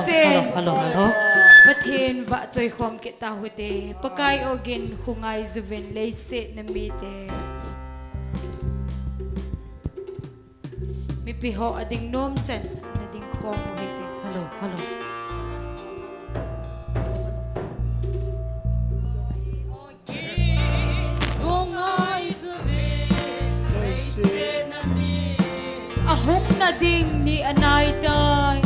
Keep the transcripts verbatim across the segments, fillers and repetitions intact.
Sen. Hello, hello, hello. Pathen vahchoi khom kit tau hite. Pakai ogin hung ngai uvin leiset a mite. Mipi ho ading nom chan ana ding khom u hite. Hello, hello. Ahung na ding ni anai tai.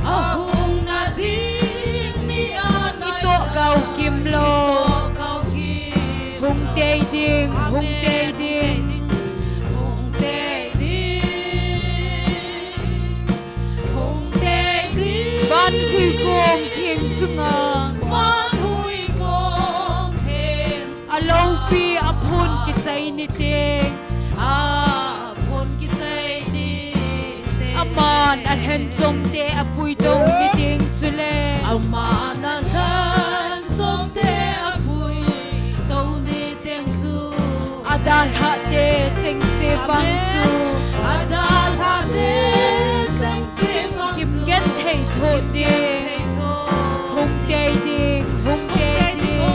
Ahung na ding ni anai tai. Ito gau kim lo. Hung tei ding, hung tei ding. Hung tei ding. Hung tei ding. Van hui kong theng chunga. Van hui kong theng. Alopi aphun kichai ni teng. Aphun kichai ni teng. Aman alhen chom te apui to ni teng chule. Aman alhen chom te apui to ni teng chu. Adalhah te chengse vang chu. Adalhah te chengse vang chu. Kim genthei tho ding. Hung tei ding, hung tei ding.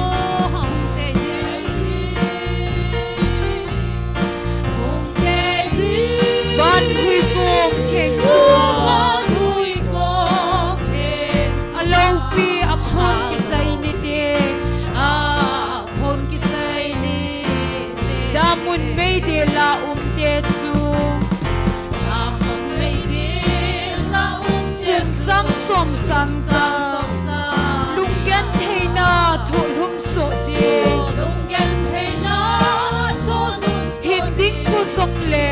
Hung tei ding. Van hui kong theng chu. Van hui kong theng chu. Alopi aphun kichai ni teng. Aphun kichai ni teng. Damun meidil a um te chu. Damun meidil a um te chu. Kum sang som sang sang. Lunggentheina thohlhum soh ding. Lunggentheina thohlhum soh ding. Hit ding ko song le.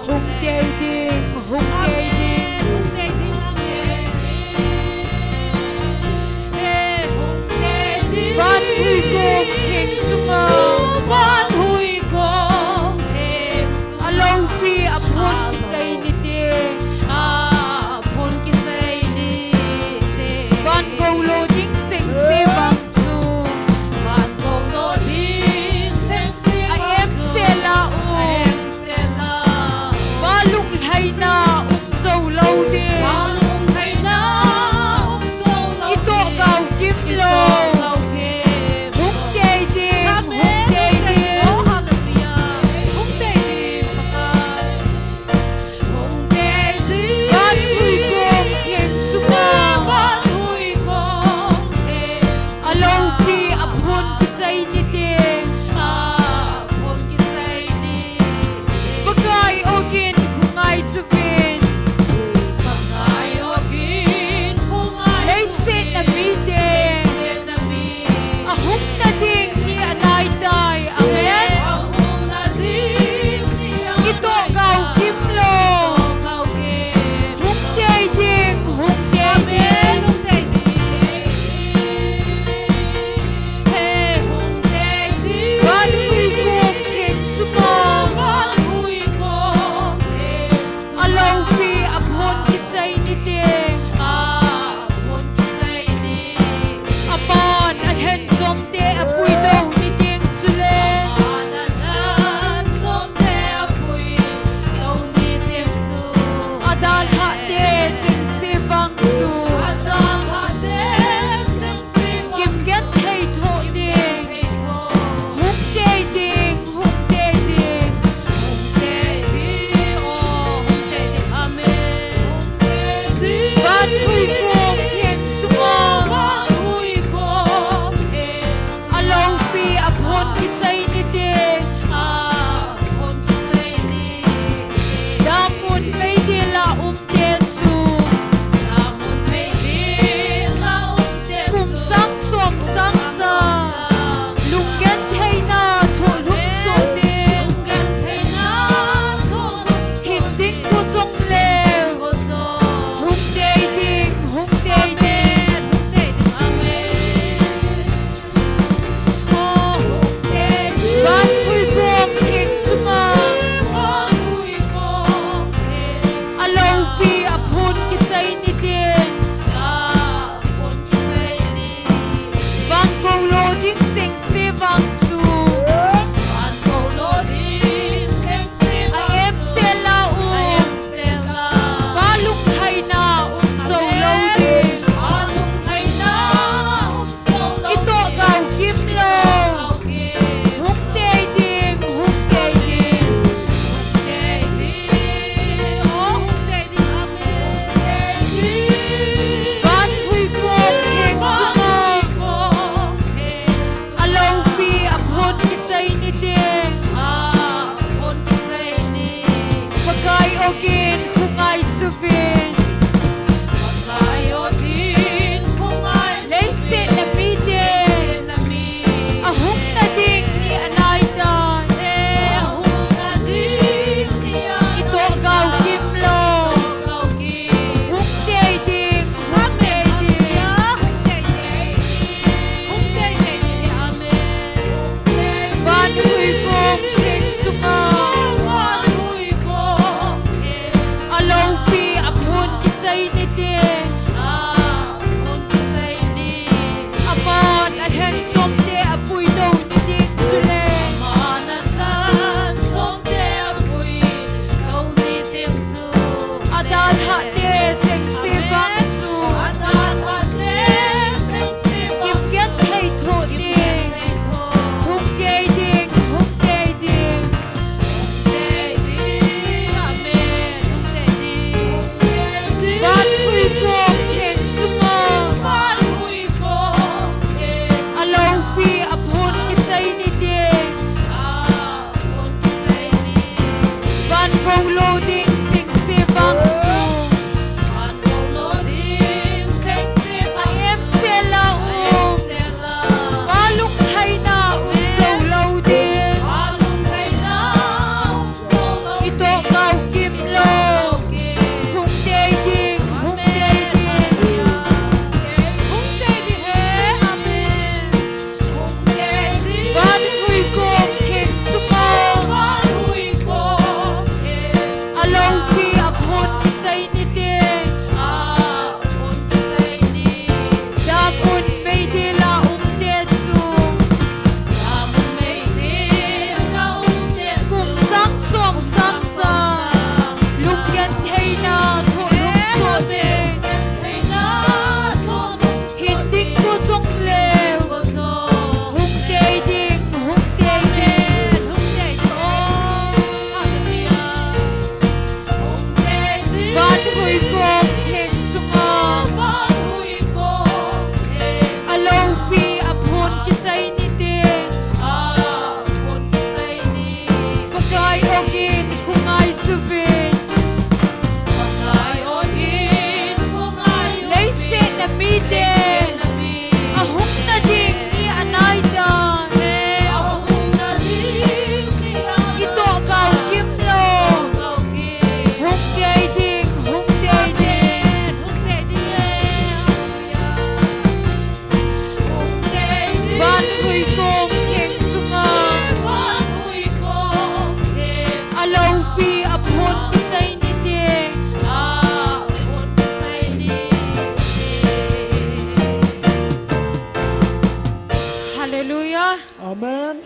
Hung tei ding, hung tei ding. Van hui kong theng chunga. Van hui kong theng chunga. Alopi aphun kichai ni teng. Aphun kichai ni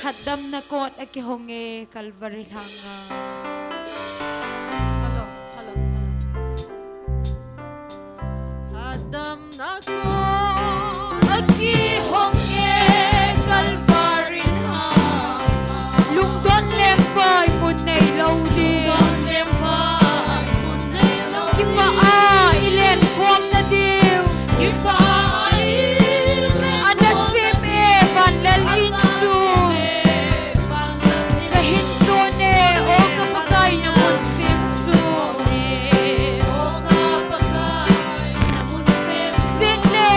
Damna kot akihong e Calvary lhanga. Hello, hello, hello. Damna kot akihong e Calvary lhanga. Lungdon lengvai mun neilou ding. Kipah a ilenkhom nadiu. Ana sem e van lel in chu. Kahin jon e, o ka Pakai na mun sem chu. Sing le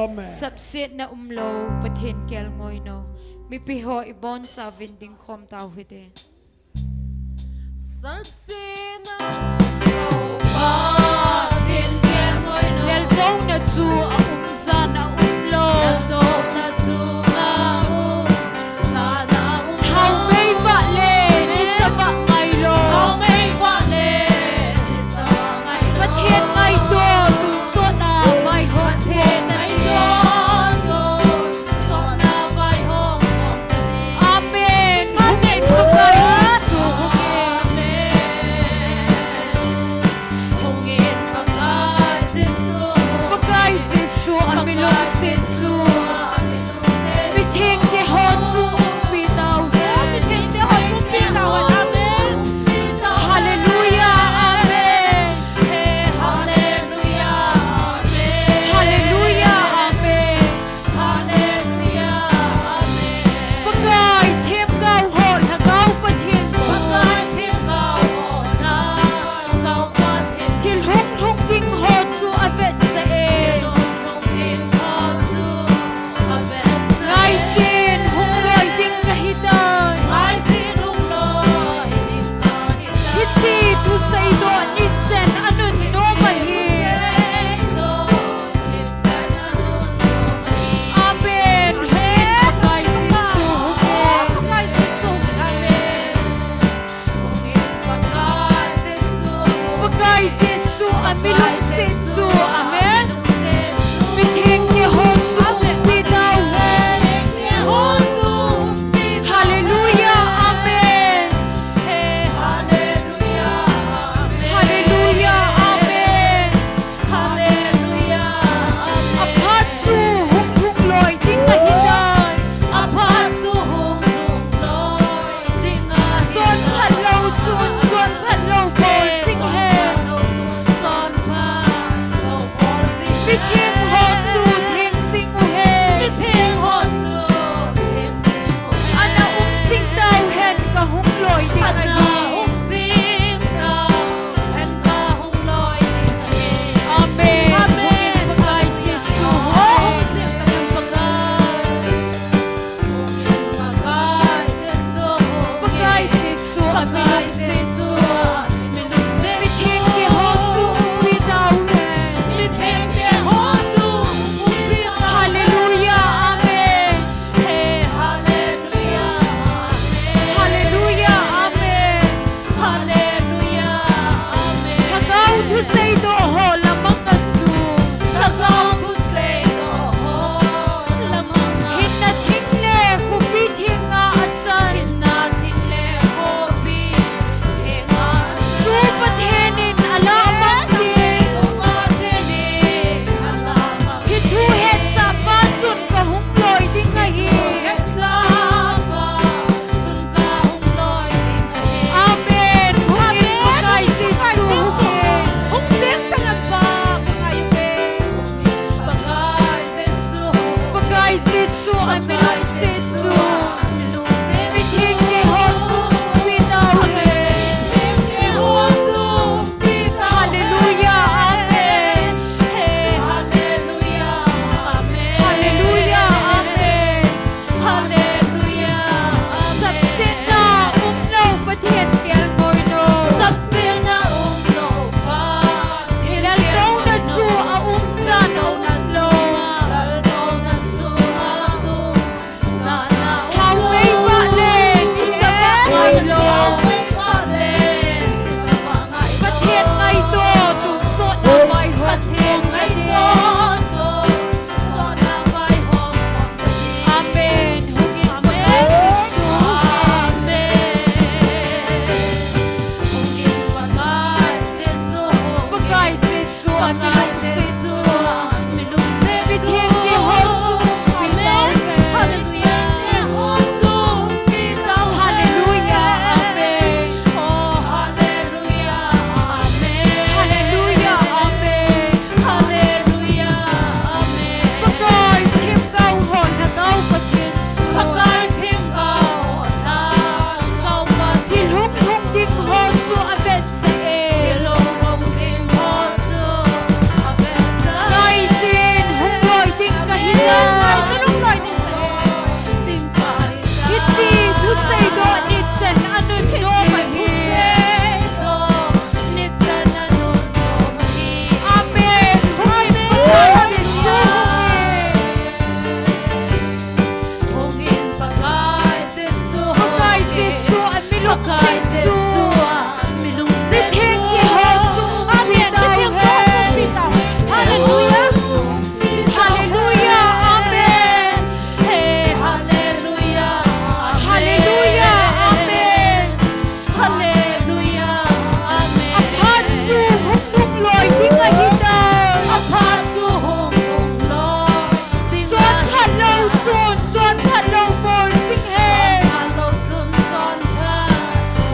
Amen. Sapsetna umlou Pathen kelngoi nou. Mipi ho ibonchauvin dingkhom tau hite. Sapsetna umlou Pathen kelngoi nou. Leldouna chu aum jan aumlou. Leldouna chu aum jan aumlou. Thaomei vah le nisa vah ngailou. Thaomei vah le nisa vah ngailou. Pathen ngaito, tonsot a vaihom. Pathen ngaito, tonsot a vaihom. Amen. Hungin Pakai Jesu, hungin. Hungin Pakai Jesu. Pakai Jesu, amilung Jesu. Mitheng kiho chung. Amen. Mitheng kiho chung. Hallelujah. Hallelujah. Amen. Hallelujah. Amen. Hallelujah. Amen. Aphat chu hung nung loi ding ahi tai. Aphat chu hung nung loi ding. Chonphat lou chun, chonphat lou bol jing hen. Chonphat lou chun, chonphat.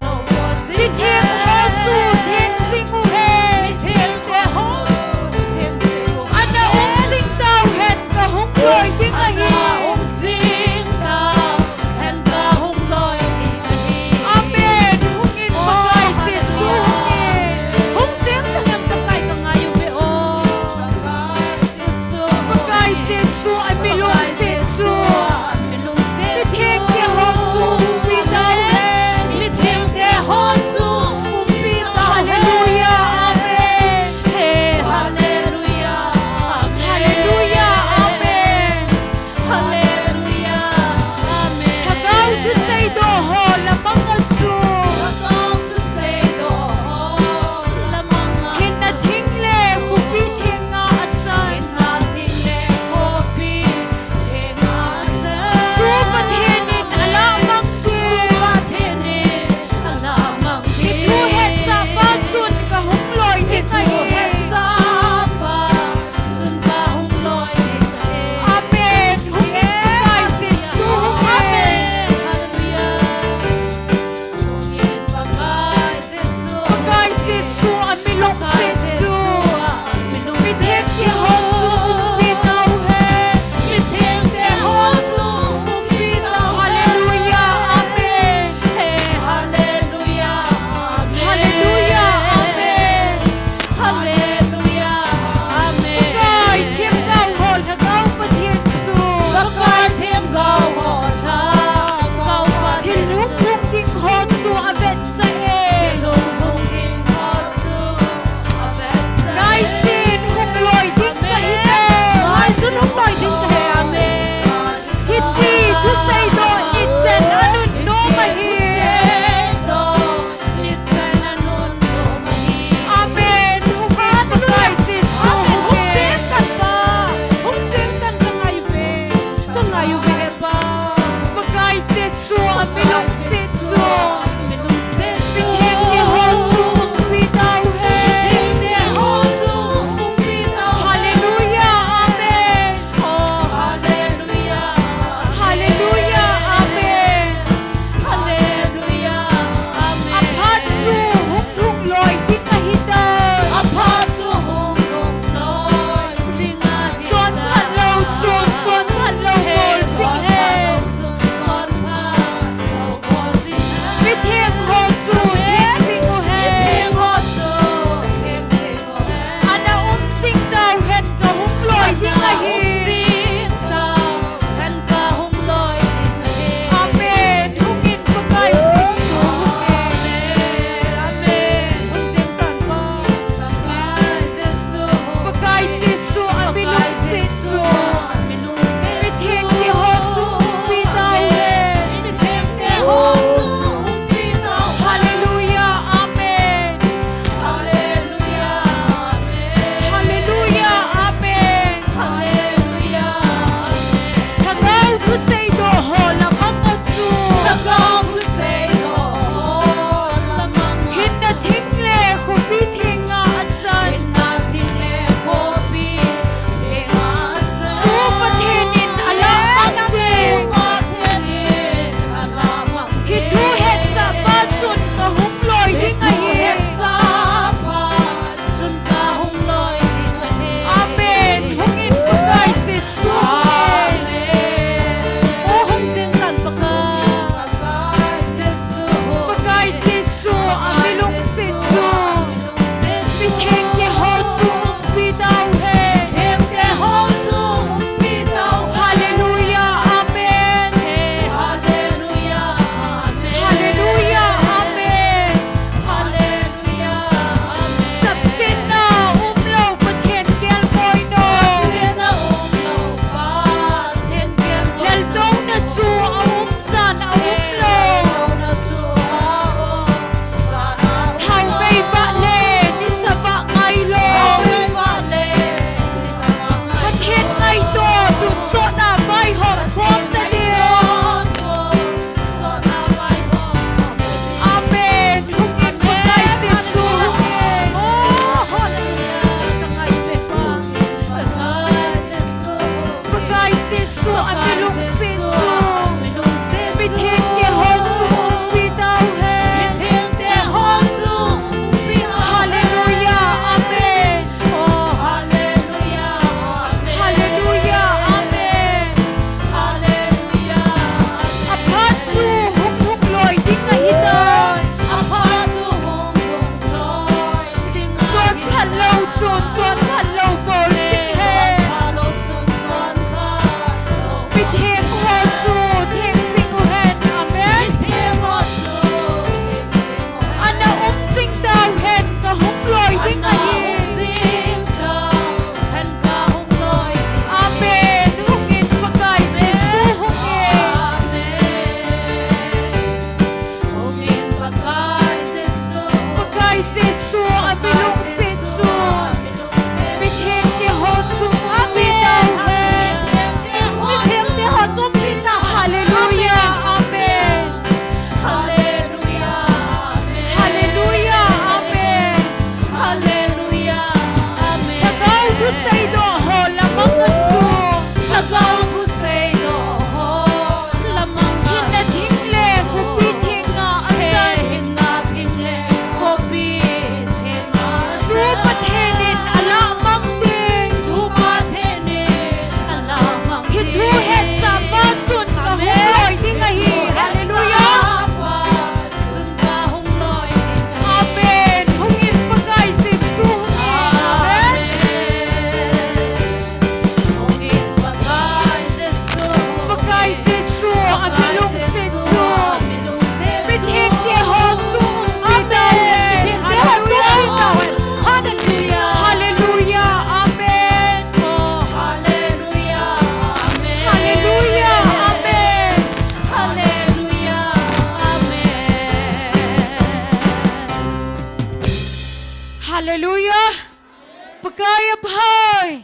Phai,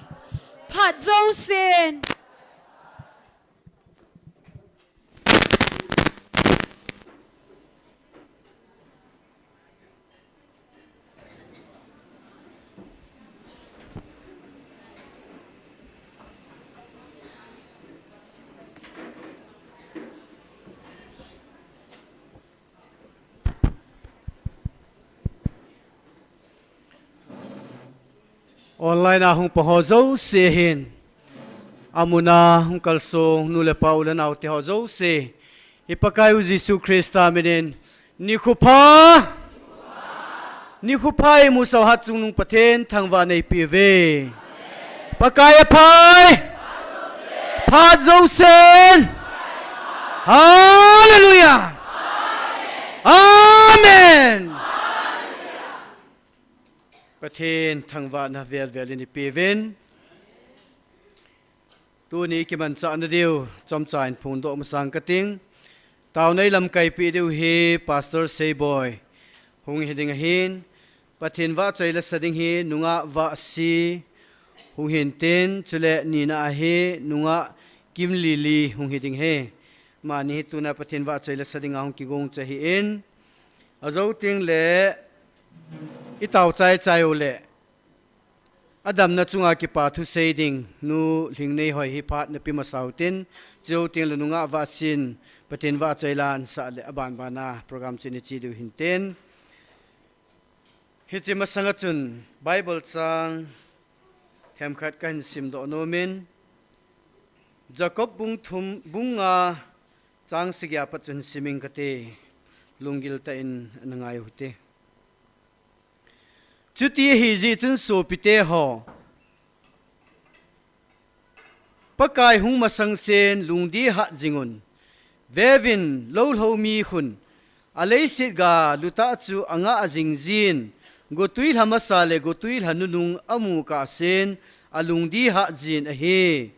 phat jousen. Online a hung pang ho jouse hin, amun a hung kalsong nu le pa, u le nao te ho jouse, i Pakaiyu Jesu Christa minin, nikho pha, nikho pha, imusah u hatchungnung Pathen thangvahna eipeuve. Pakai aphai, phat jousen. Hallelujah. Amen. Pathen thangvahna velvel in eipeuvin. Tuni kimanchahna diu chomcha in phongdoh masang kating. Taona eilamkaipi diu hi Pastor Seiboi hung hiding ahin, Pathen vahchoi lasa ding hi nungah Vahsi hung hintin, chule nina ahi nungah Kimlili hung hiding ahi. Amani hi tuna Pathen vahchoi lasa dinga hung kigong chu ahin, ajou tengle itao chaichai u le adamna chunga kipa thusei ding Nu Lhingneihoi hi phat nape masa utin, chujou tengle nungah Vahsin Pathen vahchoi la ansah le abanbana program chu iche diu hintin. Hiche masanga chun Bible chang themkhat kahin simdoh nomin, Jacob bung thum, bung nga chang sagi a pat chun simin kate, lunggil tah in ana ngai uhite. Chuti ahijeh chun sopite ho, Pakai hung masangsen lungdih hat jingun. Veuvin, lou lhou mi khun aleiset ga lutah chu angah jing jin, gotwi lha masa le gotwi lha nunung amu kahsen alungdih hat jin ahi.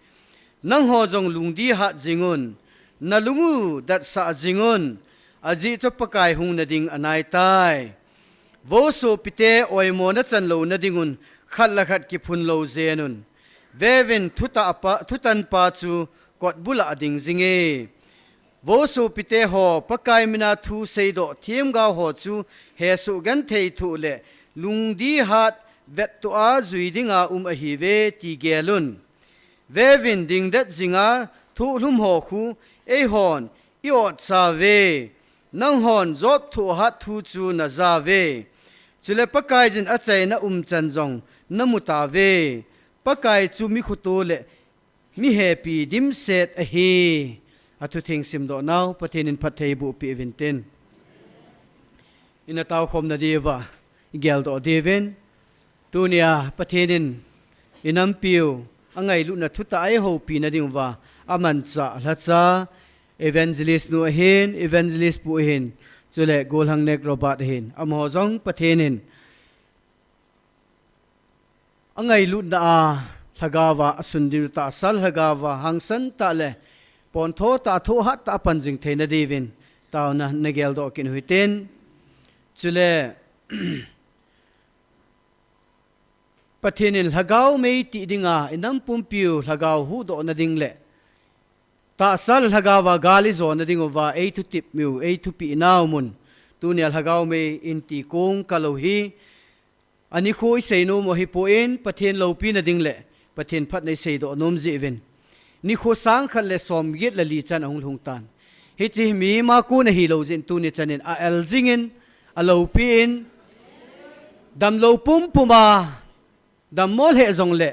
Nangho jong lungdih hat jingun, nalung u datsah jingun, ajeh chu Pakai hung nading anaitai. Vo sopite, oimo nachan louna dingun khat le khat kiphun lou jenun. Veuvin, thutah pa, thutan pa chu kotbul a ading jinge. Vo sopite ho, Pakai mina thu seidoh themgao ho chu hesoh genthei thoh le lungdih hat vettoh a jui dinga um ahiuve ti gelun. Veuvin, dingdet jinga thohlhum ho khu eihon i-otsa uve. Nanghon Job thohhat thu chu naja uve. Chule Pakaiyin achaina umchan jong namu tauve. Pakai chu mi khoto le mi hepi dimset ahi. Athutheng simdoh nau Pathen in phatthei eiboh peh uvin tin, ina taokhomna diuva igeldoh diuvin. Tunia Pathen in inampiu angailutna thutah a eihoupi nadiuva amanchah lhacha Evangelist nu ahin, Evangelist pu ahin, chule Golhangnek Robert ahin, amaho jong Pathen in angailutna a lhagaova asundiu tahsa lhagaova hangsan tah le pontho tah, thohhat tah a panjing theina diuvin taona nageldoh kit u hitin. Chule Pathen in lhagao mei tih dinga inam pumpiu lhagao huhdohna ding le tahsa lhagaova gal ijona dinguva eithutip miu, eithupeh nau mun, tunia lhagao mei in ti kong kalou hi anikho isei nom u ahipon, Pathen loupina ding le Pathen phatna iseidoh nom jeh uvin. Nikho sang khat le som get le li chan ahung lhung tan. Hiche hi mi makon ahilou jeh in tuni chan in a-el jingin, aloupin, damlou pumpum a dammo lheh jongle,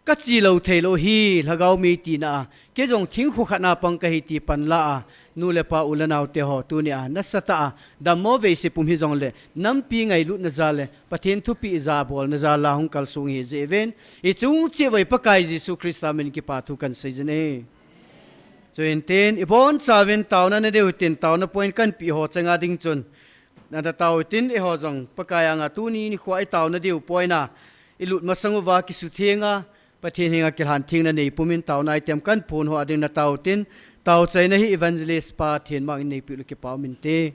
kache lou theilou hi lhagao mei tina a, kei jong thingkho khat na pang kahi ti panla a, nu le pa, u le nao te ho, tunia nasatah a dammo veise pum hijongle, nampi ngailutna jal le Pathen thupeh jabolna jal a hung kalsong ahijeh uvin, ichung cheh uva i Pakai Jesu Christa min in kipa thu kahin seijin ahi. Chuin tin, ibonchauvin taona nadiu hitin, taona point kahin peh ho changa ding chun, nana tao hitin, eiho jong Pakai anga tuni nikhoa itaona diu point a ilut masang uva kisuthenga, Pathen henga kilhan thengna neipum in taona item kahin phong ho a ding natao hitin, taochaina hi Evangelist pa Thenmang in neipeh le kipa um inte.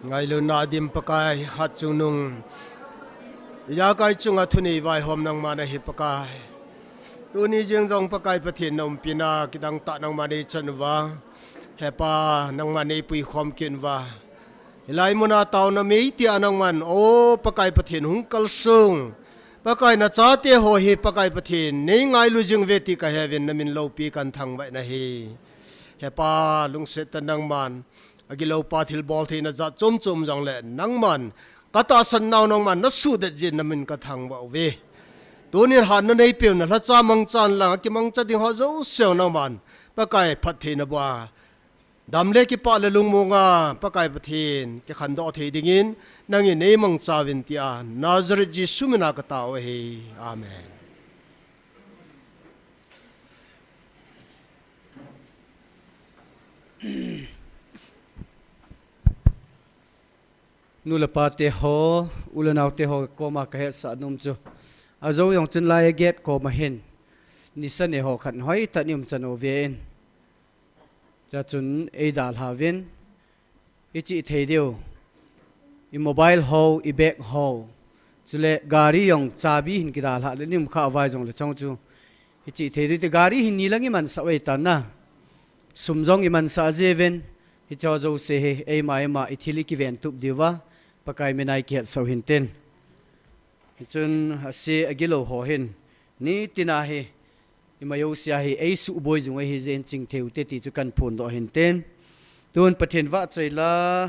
Ngailutna dim Pakai, hatchungnung ijakai chunga thunei vaihom nangma nahi Pakai. Tuni jeng jong Pakai Pathen na umpina kidang tah nangma neichan uva. He Pa, nangma neipui khom kit uva. Hilai muna taona mei tia nangman, O Pakai Pathen hung kalsung. Pakai na chate ho hi Pakai Pathen neingailu jing uve ti kaheuvin namin loupi kathangvah nahi. He Pa, lungset tah nangman, agilou pa thilbol theina jat chom chom jongle nangman, katahsan nau nangman nasuhdet jeh in namin kathangvah uve. Tunin hatna neipeu na lhacha mangchan lang, akimangcha ding ho jouse nangman, Pakai phattheina boh a, dam le kipah le lungmonga Pakai Pathen kikhandoh thei dingin nangin neimangcha uvin tia Nazareth Jesu mina katao ahi. Amen. Nu le pa te ho, u le nao te ho koma kahetsah nom chu, ajou jong chun lai a gate koma hin nisa ne ho khat hoitah in um chan uve in. Chachun eidalha uvin, ichih thei diu, i mobile ho, i bag ho, chule gari jong chabi hin kidalhah le, ni um kha vai jongle chong chu ichih thei diu te, gari hin ni lang imansah u ahitan na, sum jong imansah jiuvin, hicheho jouse hi eima eima ithil ikiventup diuva Pakai mina ikihetsah u hintin. Hichun ase agilou ho hin nitina hi ima jousea hi eisuhboi jing u ahijeh in chingthei u te ti chu kahin phondoh hintin. Tun Pathen vahchoi la,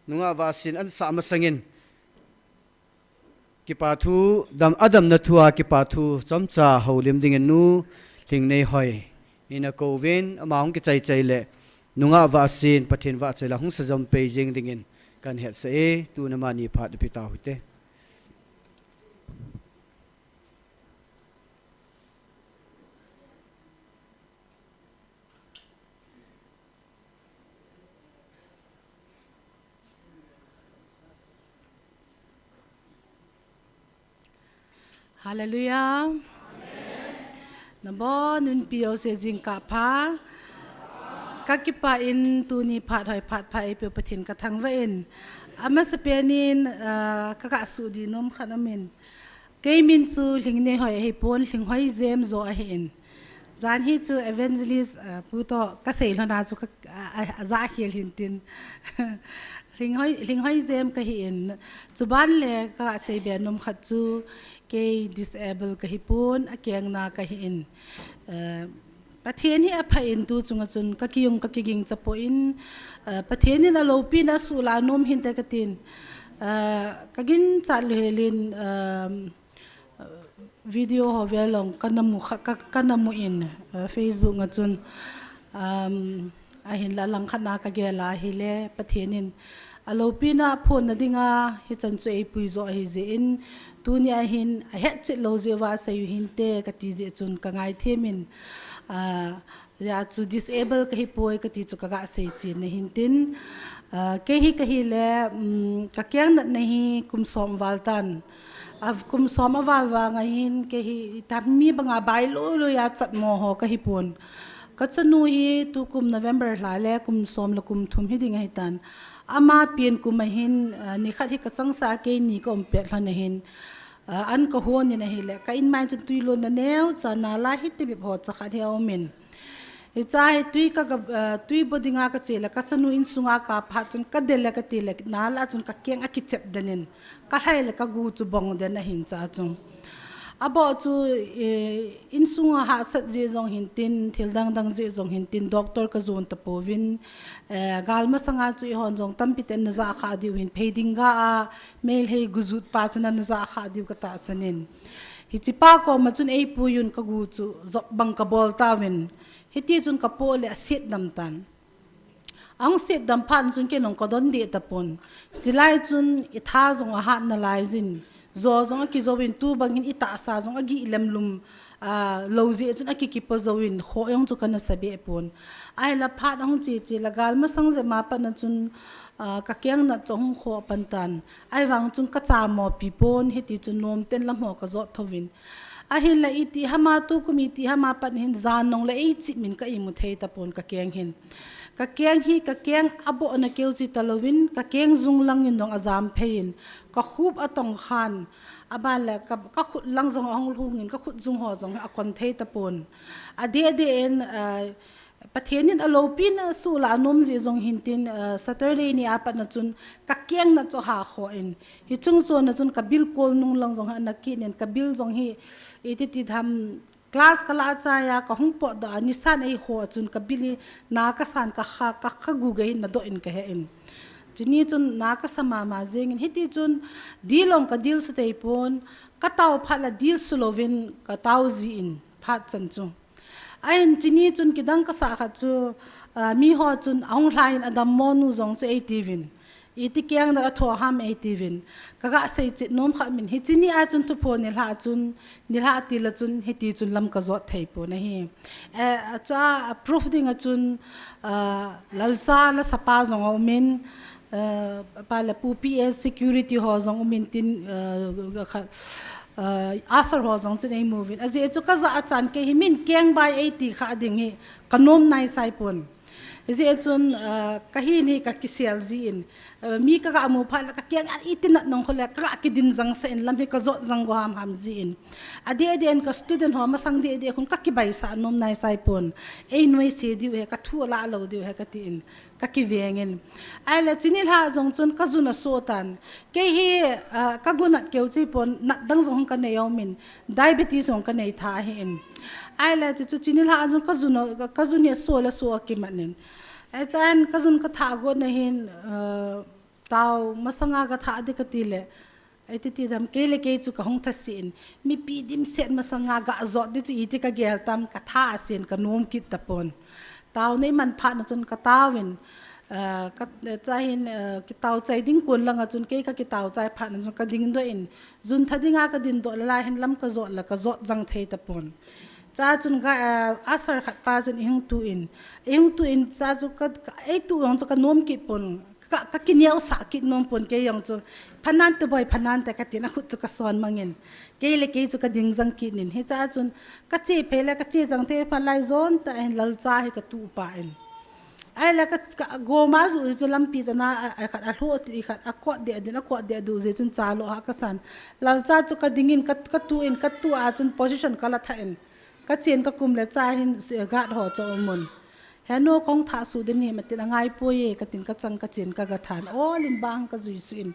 nungah vahsin ansah masangin, kipa thu, dam, adamna thua kipa thu chomcha houlim dingin Nu Lhingneihoi in akouvin, ama hung kichai chai le nungah vahsin Pathen vahchoi la hung sajom pei jeng dingin kahin hetsah e. Tun amani phat ipi tau hite. Hallelujah. Nabonun pi jouse jingkah pha. Kakipah in tuni phat hoi phat pha eipeu Pathen kathangvah in. Amasapen in, ah, kagasuh ding nom khat aumin. Kei min chu Lhingneihoi ahipon, Lhinghoi Jem joh ahin. Jan hi chu evangelist, ah, pu toh kasei lhona chu ka, ah, ah, ajah khel hintin. Lhinghoi, Lhinghoi Jem kahin. Chuban le kaseibe nom khat chu kei disable kahipon, akengna kahin. Ah, Pathen hi apha in tu chunga chun kakijung kakiging chapon, ah, Pathen in aloupina asuhlah nom hinte katin. Ka ginchat lou helin, video ho velong ka namu kha, ka, ka namu in, Facebook nga chun, ahinla langkhat na ka gel a hile Pathen in aloupina phonna dinga hichan chu eipui jo ahi jeh in, tuni ahin ahetchet lou jeh uva asei u hinte kati jeh chun ka ngaithem in, Hijeh a chu disable kahi poi kati chu ka ga sei chen na hintin, kei hi kahi le, ka keng natna hi kum som val tan. Kum som aval vang ahin kei hi itami banga bailou lou a chatmo ho kahi pon. Ka chanu hi tukum November lha le kum som le kum thum hi ding ahi tan. Ama pen kum ahin, nikhat hi ka changsa keini ka um pet lhon ahin, an ka hon in ahile ka inmai chun tui lonna neocha nala hitibep ho cha khat hi aum in. Hicha hi tui ka, tui bo dinga ka che le ka chanu insunga ka phat chun ka del le ka ti le nala chun ka keng akichep den in ka lhai le ka gu chu bong den ahin cha chu. Aboh chu, insunga hahsat jeh jong hintin, thil dang dang jeh jong hintin, doctor ka jon tapouvin, galmasanga chu eihon jong tampi ten na jah kha diu hin, phei ding ga a, Meitei gujut pa chun ana jah kha diu ka tahsan in. Hiche pa koma chun eipui un ka gu chu jop bang ka bol tauvin. Hiti chun ka poh le aset dam tan. Ahung set dam phat chun kei jong ka don deh tapon. Chulai chun itha jong ahat nalai jin. Jo jong akijou in tubang hin itahsa jong agih lemlum lou jeh chun akikipo jouvin, khoh jong chu kana sa beh pon. Ahile phat ahung che che le galmasang jep ma pat na chun, ka keng nat chu ahung khoh pan tan. Ahivang chun ka chamo pi pon, hiti chun nomten lam ho ka jot thouvin. Ahinla iti hama tukum iti hama pat hin jan nong le eichip min ka imu thei tapon ka keng hin. Ka keng hi, ka keng abohna keu chi talouvin, ka keng jung lang in jong ajam phei in, ka khup atong khan, aban le ka, ka khut lang jong ahung lhung in, ka khut jung ho jong akon thei tapon. Adeh deh in, Pathen in aloupina suh la anom jeh jong hintin, Saturday ni a pat na chun ka keng nat chu ha khoh in. Hichung chon na chun ka bil kol nung lang jong hi ana kit in, ka bil jong hi iti ti tham, class ka lah chai a ka hung potdoh a, nisan eiho chun ka bil hi na ka san ka kha, ka kha gu gei in na doh in ka he in. Chuni chun na ka sa mama jeng in, hiti chun dil jong ka dil su thei pon, ka tao phat le dil su louvin ka tao ji in phat chan chu. Ahin chuni chun kidang ka sah khat chu, mi ho chun ahung lha in adammo nu jong chu eitiuvin. Iti keng nat atho ham eitiuvin. Ka ga sei chet nom khat min hiche ni a chun thupho nilhah chun, nilhah til a chun, hiti chun lam ka jot thei pon ahi. Acha a proof ding a chun, Lalcha la sapa jong aum in, pa le Pu P S security ho jong um in tin, usher ho jong chun eimu uvin. Ajeh chu ka jah a chan kei hi min keng bai eiti kha ding hi ka nom nai sai pon. Hijeh chun, ka hin hi ka kisel ji in, mi ka ga mu phat le ka keng a iti nat nong kho le ka ga kidin jang sah in lam hi ka jot jang go ham ham ji in. Adeh deh in ka student ho masang deh deh khun ka kibai sah nom nai sai pon. Ei nuisat diu he, ka thu alah lou diu he ka ti in, ka kiveng in. Ahile chuni lha jong chun ka jun aso tan. Kei hi, ka gu nat keu chi pon, nat dang jong ka nei aum in, diabetes jong ka nei tha ahi in. Ahile chu chu chuni lha jong ka jun a, ka jun hi aso le so akiman in. Ahichan ka jun ka thah got na hin, tao masanga ka thah ding ka ti le, iti ti tham kei le kei chu ka hung thase in. Mipi dimset masanga ga jot ding chu iti ka gel tam, ka tha ase in ka nom kit tapon. Tao nei man phat na chun ka tao in, ka cha hin, kitao chai ding kon lang a chun kei ka kitao chai phat na chun ka dingdoh in, jun tha dinga ka dindoh le lai hin lam ka jot le ka jot jang thei tapon. Cha chun ga, usher khat pa chun ihung tu in, ihung tu in cha chu ka, ka, eitu jong chu ka nom kit pon, ka, ka kineo sah kit nom pon kei jong chu, phanante boi phanante ka tin akhut chu ka son mang in, kei le kei chu ka ding jang kit in, hicha chun ka che phei le ka che jang thei phat lai jon tah in Lalcha hi ka tu pa in. Ahile ka, ka goma ju chu lampi chana, a, a khat alhoh ti khat akot deh dun, akot deh du jeh chun cha lo ha ka san. Lalcha chu ka ding in ka, ka tu in ka tu a chun position ka la thah in. Ka chen ka kum le cha hin guard ho chu aum un. He nu kong thah su din hi matin angai poi e ka tin ka chang ka chen ka ga than. Ol in bang ka jui su in.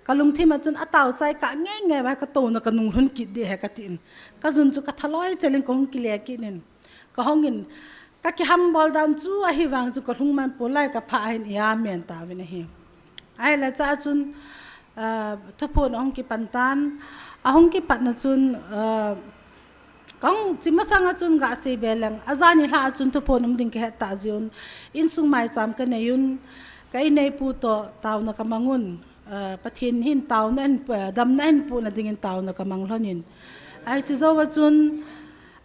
Ka lungthim a chun atao chai ka ngei ngei va ka to na ka nung lhun kit ding he ka tin. Ka jun chu ka thaloi chelin ka hung kile kit in. Ka hung in, ka kiham bol dan chu ahi vang chu ka lhung man pon lai ka pha ahin ia men tauvin ahi. Ahile cha chun, Ah, thuphon ahung kipan tan, ahung kipatna chun, ah, kahung chi masanga chun ga sei be leng, ajan nilhah a chun thuphon um ding kahet ta jeh un, insung maicham kanei un, ka inneipu toh taona kamang un, ah, Pathen hin taona ahin, ah, damna ahin puna dingin taona kamang lhon in. Ahi chu jouva chun,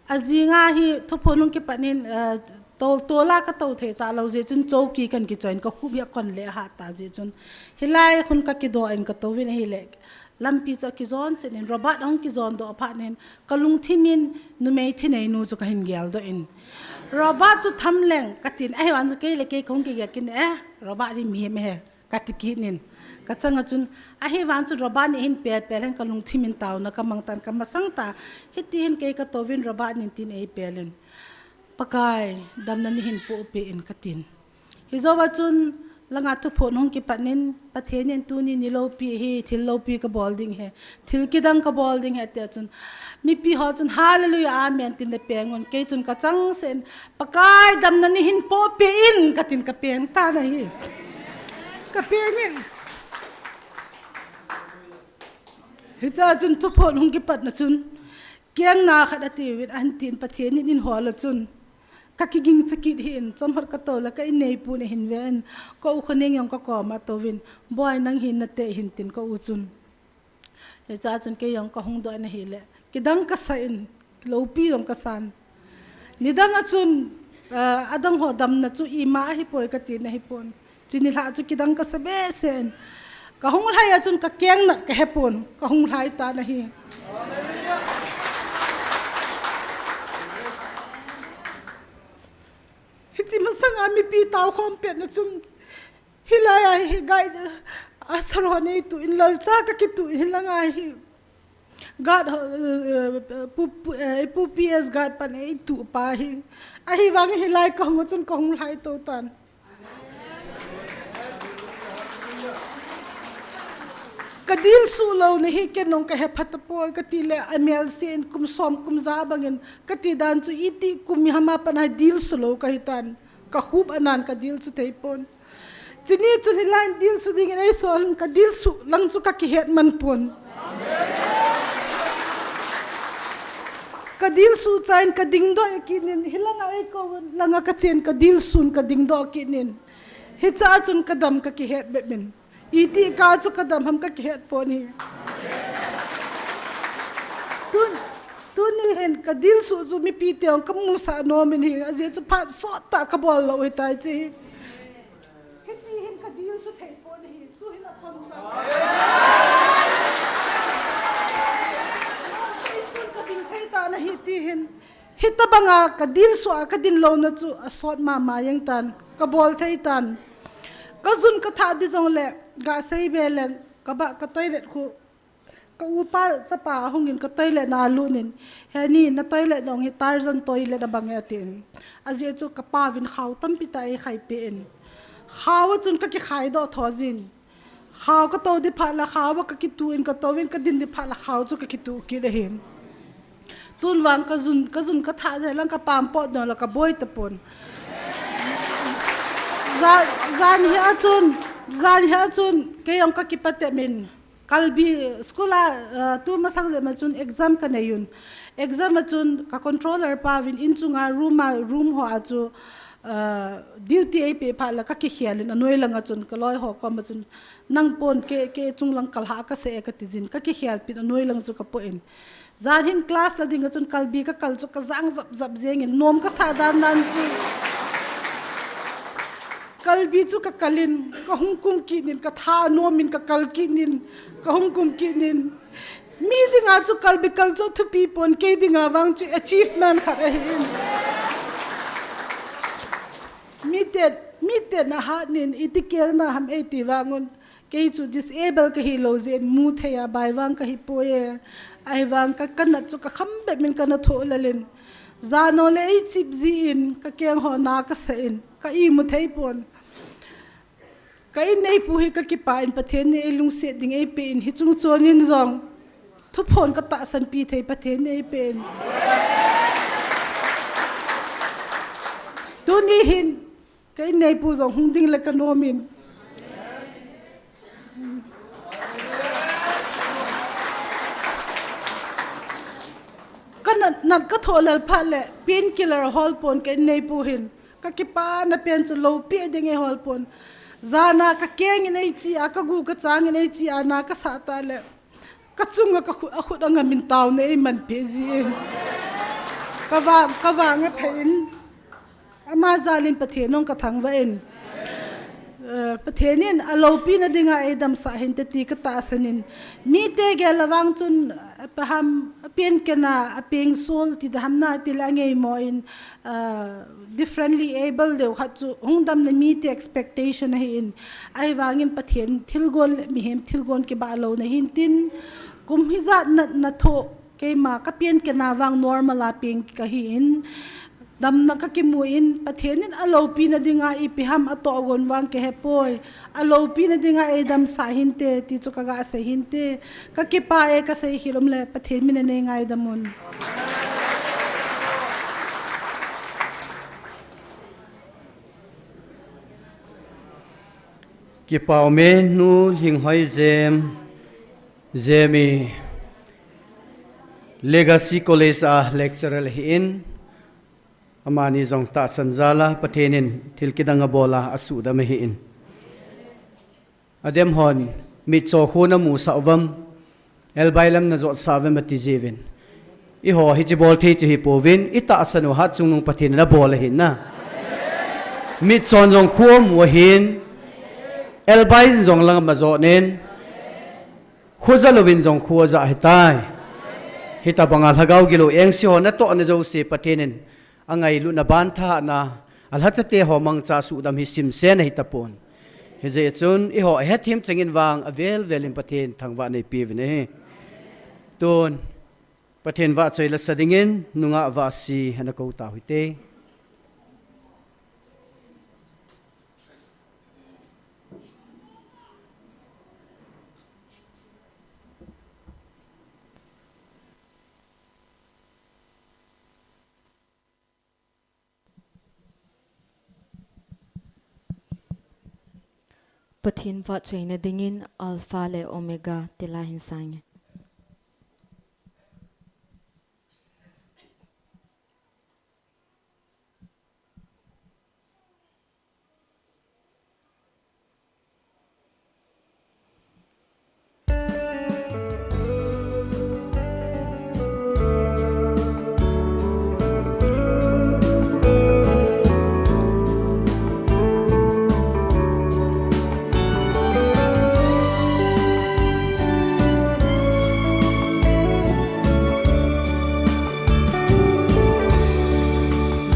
ajing a hi thuphon hung kipat in, ah, Tol, tol a katou thei talou jeh chun chowki kahin kichoi in, kakhup hi akon le ahat ta jeh chun. Hilai khun kakidoh in katou vin ahile, lampi chu akijon chen in, Robert ahung kijon doh phat in, kalungthim in numei thinei nu chu kahin geldoh in. Robert chu tham leng katin, ahivang chu kei le kei kahung kigel kit in, eh, Robert hi mihem ahi. Kati kit in, kachang a chun, ahivang chun Robert in eihin pel pel hen kalungthim in taona kamang tan kamasang ta, hiti hin kei katou vin Robert in tin eipel in, Pakai, damna neihin pohpeh in katin. Hijouva chun, langa thuphon hung kipat in, Pathen in tuni niloupi hi, thil loupi kabol ding ahi, thil kidang kabol ding ahi, tia chun, mipi ho chun, Hallelujah, Amen, tin le peng un, kei chun kachangseh in, Pakai damna neihin pohpeh in, katin kapeng tan ahi. Kapeng in. Hichea chun thuphon hung kipatna chun, kengna khat atiuvin, ahin tin Pathen in eihol a chun, kakiging chakit hih in, chomkhat katou le ka inneipu in ahin ven, ka u Khoneng jong kakom a atouvin, Boi nang hi nate ahin tin ka u chun. Hichea chun kei jong kahung doh in ahile, kidang kasa in, loupi jong kasan. Nidang a chun, ah, adang ho damna chu ima ahipoi katin ahipon. Chuni lhah chu kidang kasa behseh in. Kahung lhai a chun kakeng nat kahepon, kahung lhai tan ahi. Hiche masanga mipi taokhom petna chun, hilai a hi guide, a, Saron eitu in, Lalcha kakitu in, hilanga hi guard, eh, pu, pu, eh, pu P S guard pan eitu pa hi. Ahivang hilai kahung a chun kahung lhai tou tan. Kadilsuh louna hi ken jong kahepha tapoi, katile amelse in kum som kum ja bangin, kati dan chu iti kum mi hama pana dilsuh lou kahitan. Kakhup anan kadilsuh theipon. Chuni chun hilai in dilsuh dingin eisol in, kadilsuh lang chu kakihet man pon. Kadilsuh chan kadingdoh kit in, hilanga eikou langa kachen kadilsuh in kadingdoh kit in. Hichea chun kadam kakihet bep in. Iti kah chu kadam ham kakihet pon ahi. Tun, tuni hin kadilsuh chu mipi te jong kamusah nom in ahi, ajeh chu phat sottah kabol lou ahitai chu. Hiti hin kadilsuh thei pon ahi, tu hin apang ta. Tun kading thei tan ahi ti hin. Hitabanga kadilsuh a kadin louna chu asot mama jeng tan, kabol thei tan. Kajun kathah di jongle, gasei be leng, kabah ka toilet khu, ka upa chapa ahungin ka toilet na alut in, Heni, na toilet jong hi Tarzan toilet abang e, atin. Ajeh chu kapauvin khao tampi tah eikhai peh in. Khao a chun kakikhai doh tho jin. Khao katou di phat le khao a kakitu in, katouvin kadin di phat le khao chu kakitu kit ahi. Tun vang kajun, kajun kathah jeh lang kapam pot dong le kaboi tapon. Ja-, jan hi a chun, jan hi a chun, kei jong kakipah tep in. Kalbi school a, uh, tu masang jep ma chun exam kanei un. Exam a chun ka controller pauvin in chunga room a, room ho a chu, uh, duty eipeh phat le kakikhel in anoi langa chun kaloi ho koma chun nang pon kei, kei chunglang kalhah kase e kati jin kakikhelpin anoi lang chu kapoh in. Jan hin class la dinga chun kalbi kakal chu kajang jap jap jeng in nom kasah dan dan chu. Kalbi chu kakal in, kahung kum kit in, katha nom in kakal kit in, kahung kum kit in. Mi dinga chu kalbi kal chu thupi pon, kei dinga vang chu achievement khat ahi in. Miten, miten ahat in, iti kelna ham eiti vangun. Kei chu disable kahilou jeh in mu thei a bai vang kahi poi e. Ahivang ka, kanat chu kakham bep in kana thoh lel in. Jan ole eichip jin, kakeng ho na kasah in, ka imu thei pon. Ka inneipu hi kakipah in Pathen in eilungset ding eipeh in hiche chung chon in jong. Thuphon katahsan pi thei Pathen in eipeh in. Tuni hin, ka inneipu jong hung ding le kanom in. Nat ka thoh lel phat le painkiller hol pon ka in neipu hin. Ka kipana pen chu lopi ding e hol pon. Jana ka keng in ei chi a, ka gu ka chang in ei chi a, na ka sa ta le. Ka chunga ka khut, a khut a ngam in tauna ei man pe ji in. Ka va, ka va nga pha in. Ama jalin Pathen nung ka thangvah in. Eh, Pathen in a lopina dinga ei damsah hinte ti ka tahsan in. Mite gel a vang chun, eh, paham, a painkiller, a painsol ti daham na ti la ngei mo in, eh, differently able deu khat chu hung dam le mite expectation ahi in. Ahivangin Pathen thilgon le mihem thilgon kibah lou na hin tin. Kum hijat na, na thoh keima ka painkiller vang normal a peng ka hi in. Damna ka kimu in, Pathen in a lopina dinga ipi ham a tohgon vang ka he poi. A lopina dinga ei damsah hinte, ti chu ka ga sei hinte. Ka kipa e ka sei khel um le, Pathen min a nei ngaidam un. Kipa um e nu Hinghoi Jem, Jemi Legacy College a lecturer ahi in. Amani jong tahsan jal a Pathen in thil kidang a bol a a sudam ahi in. Adem hon mitcho khu na musah uvam, Elbai lam na jotsah uvam ati jiuvin. Eiho hichi bol thei chu hi pouvin, i tahsan u Hatchungnung Pathen in a bol ahi na. Mitchon jong khu mu ahin, Elbai jong lang ma jot nen, khu ja louvin jong khu ja ahi tai. Hitabang a lhagao gilou engse ho natoh na jouse Pathen in a ngailutna ban thahna, a lhachate ho mangcha sudam hi simsen ahi tapon. Hijeh chun, eiho a hethem chengin vang a vel vel in Pathen thangvah nei peuvin ahi. Tun, Pathen vahchoi la sa dingin, nungah vahsi ana kou tau hite. Pathen vahchoina dingin Alpha le Omega ti la hin sange.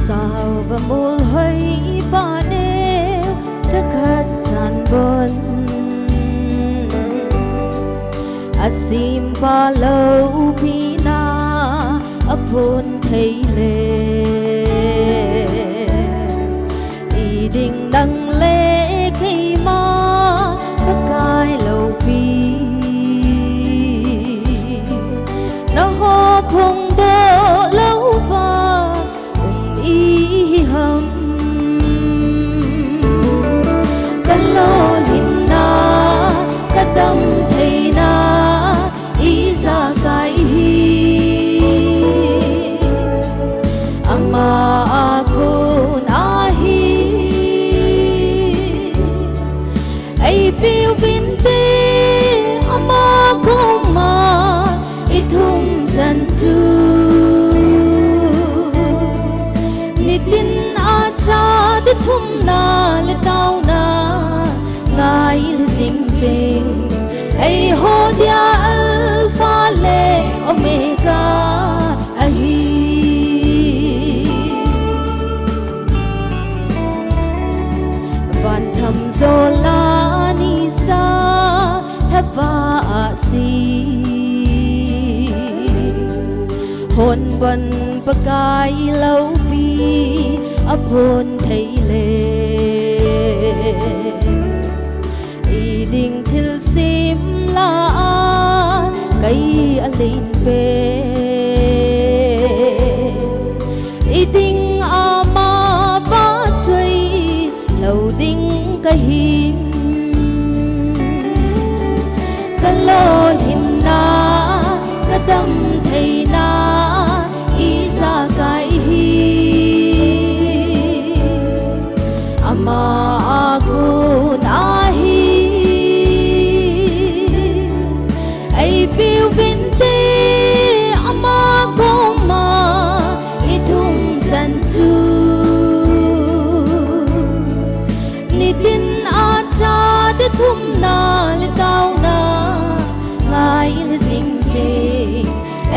Sao va mul hoi pa neu, chakhat chan bon. A simpa loupina a phun thei le. I ding nang le keima Pakai loupi. Na ho phongdoh louva um i hi ham. Ka lolhinna, ka damtheina, ijakai hi. Ama a kon ahi. Ei piu vinte ama koma i thum chan chu. Nitin a cha di thumna le tauna ngai le jing jing. Eiho dia Alpha le Omega ahi. Van tham jola nisa thava a si. Hon ban Pakai loupi a phun thei le. I ding thil sim la a kai a len pe. I ding ama vahchoi lou ding ka him. Ka lolhinna, ka damtheina, i Vinte ama koma ithum chan chu nitin a chate thumna le taona ngai jing jing.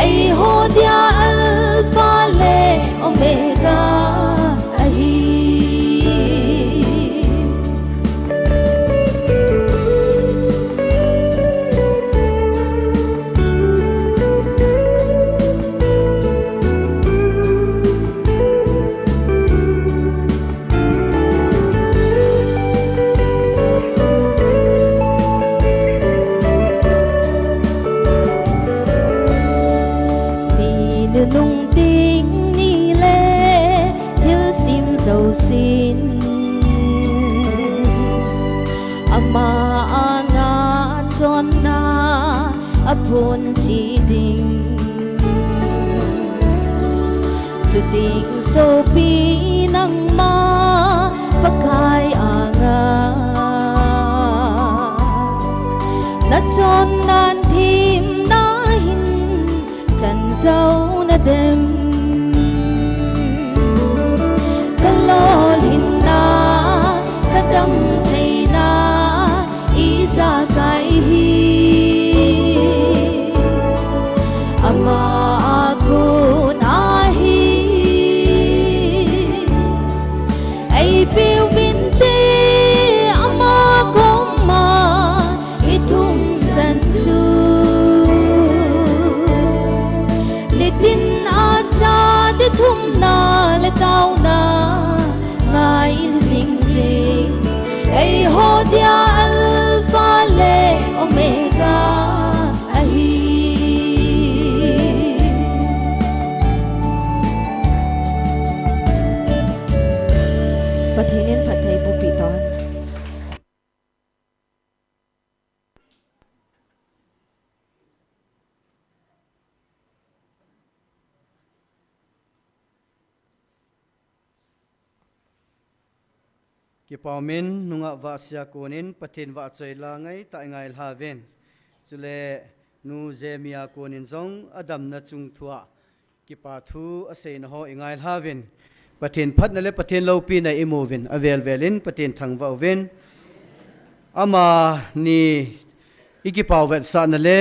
Eiho dia Alpha le Omega ahi. Mi nunung ding ni le thilsim jousen ama anga chonna aphondoh ding. Chuting sopi nangma Pakai anga nachonna themna hin chan jou nadem. Kalolhinna, kadamtheina ijakai hi ama akon ahi. Eipeu vinte ama koma ithum chan chu nitin a chate thumna le taona ngai jing jing. Eiho dia Alpha le Omega ahi. Pathen in phatthei boh peh tahen. Kipah umin, nungah vahsia konin Pathen vahchoi la ngaitah i ngailha uvin. Chule nu Jemia konin jong adamna chungthua kipa thu aseina ho i ngailha uvin. Pathen phatna le Pathen loupina i mu uvin, avel velin Pathen thangvah uvin. Amani i kipah vetsahna le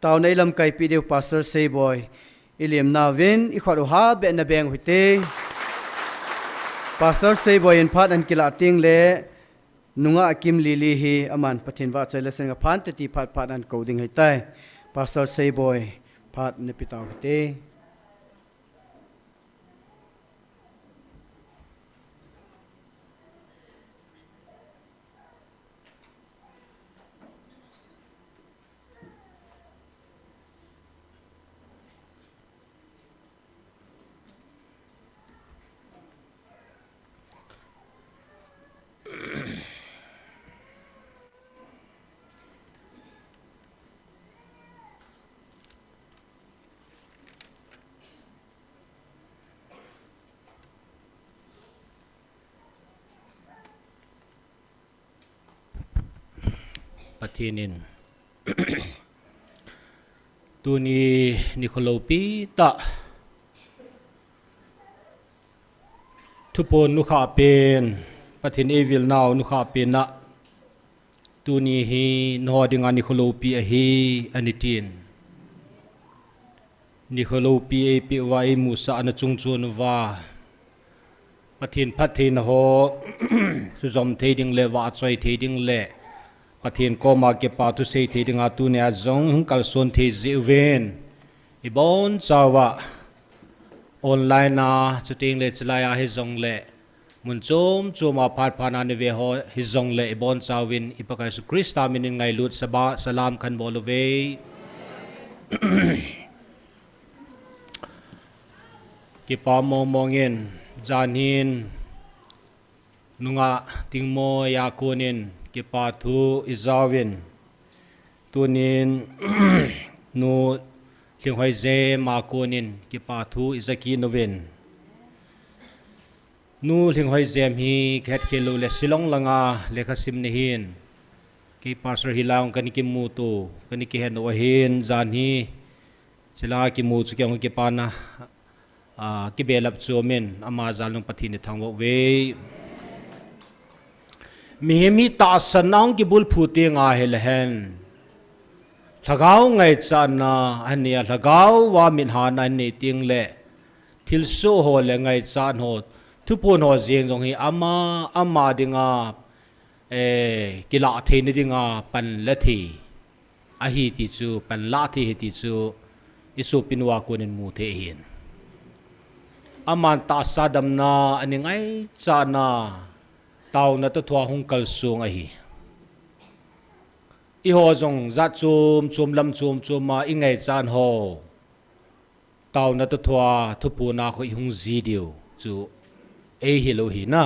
taona i lamkaipi diu Pastor Seiboi i lemna uvin, i khut u ha behna beng u hite. Pastor Seiboi in phat ahin kilah teng le nungah Kimlili hi aman Pathen vahchoi le sanga phan teti phat phat ahin kou ding ahitai. Pastor Seiboi, phat nape tau hite. Pathen in tuni nikho loupi tah thuphon nukhah pen, Pathen eivil nau nukhah pen a, tuni hi nangho dinga nikho loupi ahi, ani tin. Nikho loupi eipeh uva, eimusah na chungchon uva Pathen phattheina ho sujom thei ding le vahchoi thei ding le Pathen koma kipa thu sei thei dinga tunia jong hung kalson thei jeh uvin, ibonchauva online a, chuteng le chulai a hijongle mun chom chom a phat phat a nave ho hijongle, ibonchauvin i Pakai Jesu Christa minin ngailut saba salam kahin bol uve. Kipa mong mong in, jan hin nungah Tingmoi a konin kipa thu i jauvin, tunin nu Lhinghoi Jem a konin kipa thu i ja kit uvin. Nu Lhinghoi Jem hi kahet khel lou le Shillong langa lekha simna hin Kei Pastor Hilang kana kimuto, kana kihen u ahin, jan hi chila kimu chu kei hung kipana, a, kibelap chu min ama jal nung Pathen ni thangvah uve. Mihem hi tahsan a hung kibulphu teng ahile hen, lhagao ngaichatna, ahile lhagao a min hana ahile teng le, thilsoh ho le ngaichat ho, thuphon ho jeng jong hi ama, ama dinga, eh, kilah theina dinga panla thei ahi ti chu, panla thei ahi ti chu, i sopinu a konin mu thei ahin. Aman tahsa damna a ni ngaichatna, taona toh thua hung kalsong ahi. Eiho jong jat chom chom lam chom chom a i ngaichat ho, taona toh thua thuphon a khu i hung ji diu chu ei hilou hi na.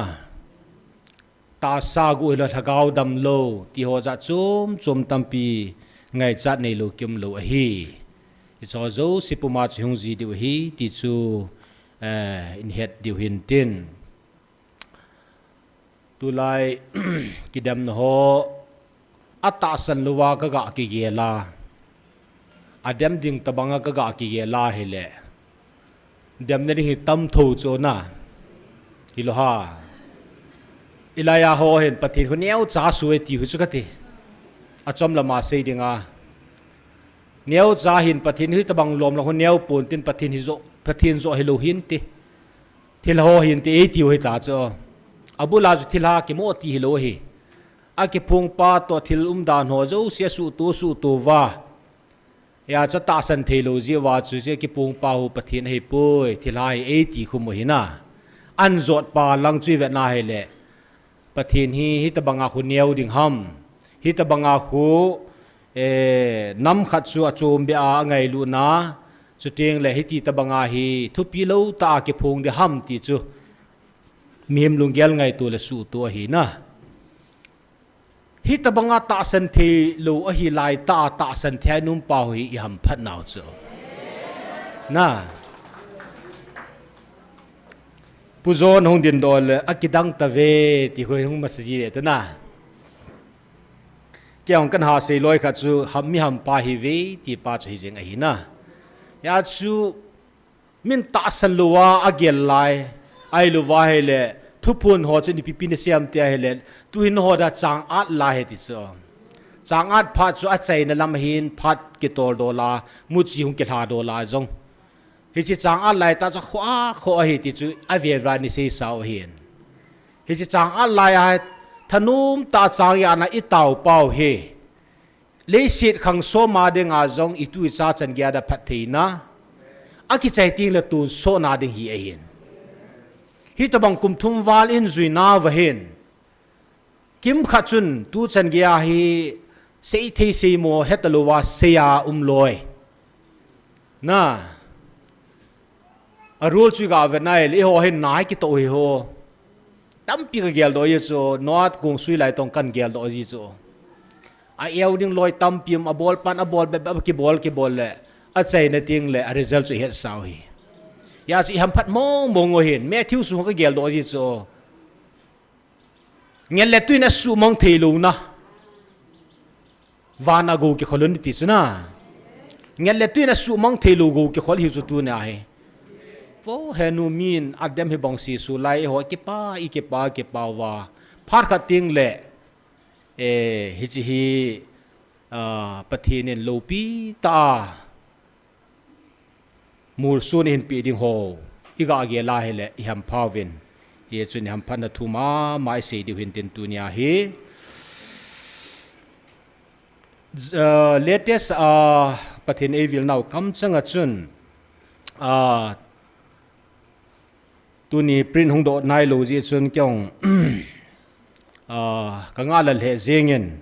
Tahsa guh hilou, lhagao damlou ti ho jat chom chom tampi ngaichat neilou kiumlou ahi. Hiche ho jouse puma chu hung ji diu ahi ti chu, eh, in het diu hintin. Tulai kidemna ho atahsan louva kaga kigel a, adem ding tobanga kaga kigel a hile, demna ding hi tamtho chu na. Hilou ham. Elijah ho hin Pathen khu neocha sui e ti khu chu kati. Achom lama sei dinga, neocha hin Pathen hitobang lom lang khu neo pontin, Pathen hi jo, Pathen jo hilou hinte. Thilha ho hinte eitiu hita chu. Abul a chu thilha kimo ti hilou hi. Akiphongpa toh thil umdan ho jouse asuhto, suhto uva, hijeh chun tahsan theilou jeh uva chu, hiche kiphongpa hu Pathen ahipoi, thilha hi eiti khum u hi na. An jotpa lang chu i vet na hile, Pathen hi hitobanga khu neo ding ham, hitobanga khu, eh, nam khat chu achom beh a angailutna, chuteng le hiti tobanga hi thupi lou tah a kiphong ding ham ti chu mihem lunggel ngaito le suhto ahi na. Hitobanga tahsan theilou ahi laitah a tahsan thei a i umpa hi i hamphat nau chu. Na. Pu John hung dingdoh le, akidang tave, ti khu hung masa ji ve ta na. Kei hung kan ha sei loi khat chu, ham, mi hampa hi ve, ti pa chu hi jeng ahi na. Hijeh chun, min tahsan louva agel lai, ahilou va hile, thuphon ho chu ipi ipi nasei em ti ahile, tuhin ho dia chang at lai ahi ti chu. Chang at phat chu achaina lam ahin, phat kitol doh a, muchi hung kilha doh a jong. Hiche chang at laitah chu khoh a khoh ahi ti chu, avel vel a i seisa u ahin. Hiche chang at lai a, thanom tah a chang at na i taopau hi. Leiset khang soma dinga jong i tu i cha chan geiya phattheina, akichai teng le tonsotna ding hi ahin. Hitobang kum thum val in jui nauva hin, kimkhat chun tu chan geiya hi seithei seimo heta louva seiya um loi. Na. Arul chu i ga vet na hile, eiho hin nai kitoh hi ho. Tampi ka geldoh ji chu, Noah kong sui lai tong kan geldoh ji chu. A eu ding loi tampi um, abol pan, abol bep bep, kibol, kibol le, achaina teng le, a result chu i hetsau hi. Hijeh chun i hamphat mong mong u ahin, Matthew sung ka geldoh ji chu. Ngel le tui in asuhmang theilouna. Van a gou kikhol un ti chu na. Ngel le tui in asuhmang theilou gou kikhol hi chu tunia hi. Vo henu min adem hi bang si su lai eiho kipa, i kipa, kipa uva. Phat khat teng le, eh, hiche hi, ah, Pathen in loupi tah a molso nahin peh ding ho, i ga gel a hile, i hampha uvin. Hichun i hamphatna thu mama i sei diu hintin tunia hi. J-, ah, latest, ah, Pathen eivilnau kamchanga chun, ah, tuni print hung doh nailou jeh chun kei jong, ah, ka ngah lal lheh jengin.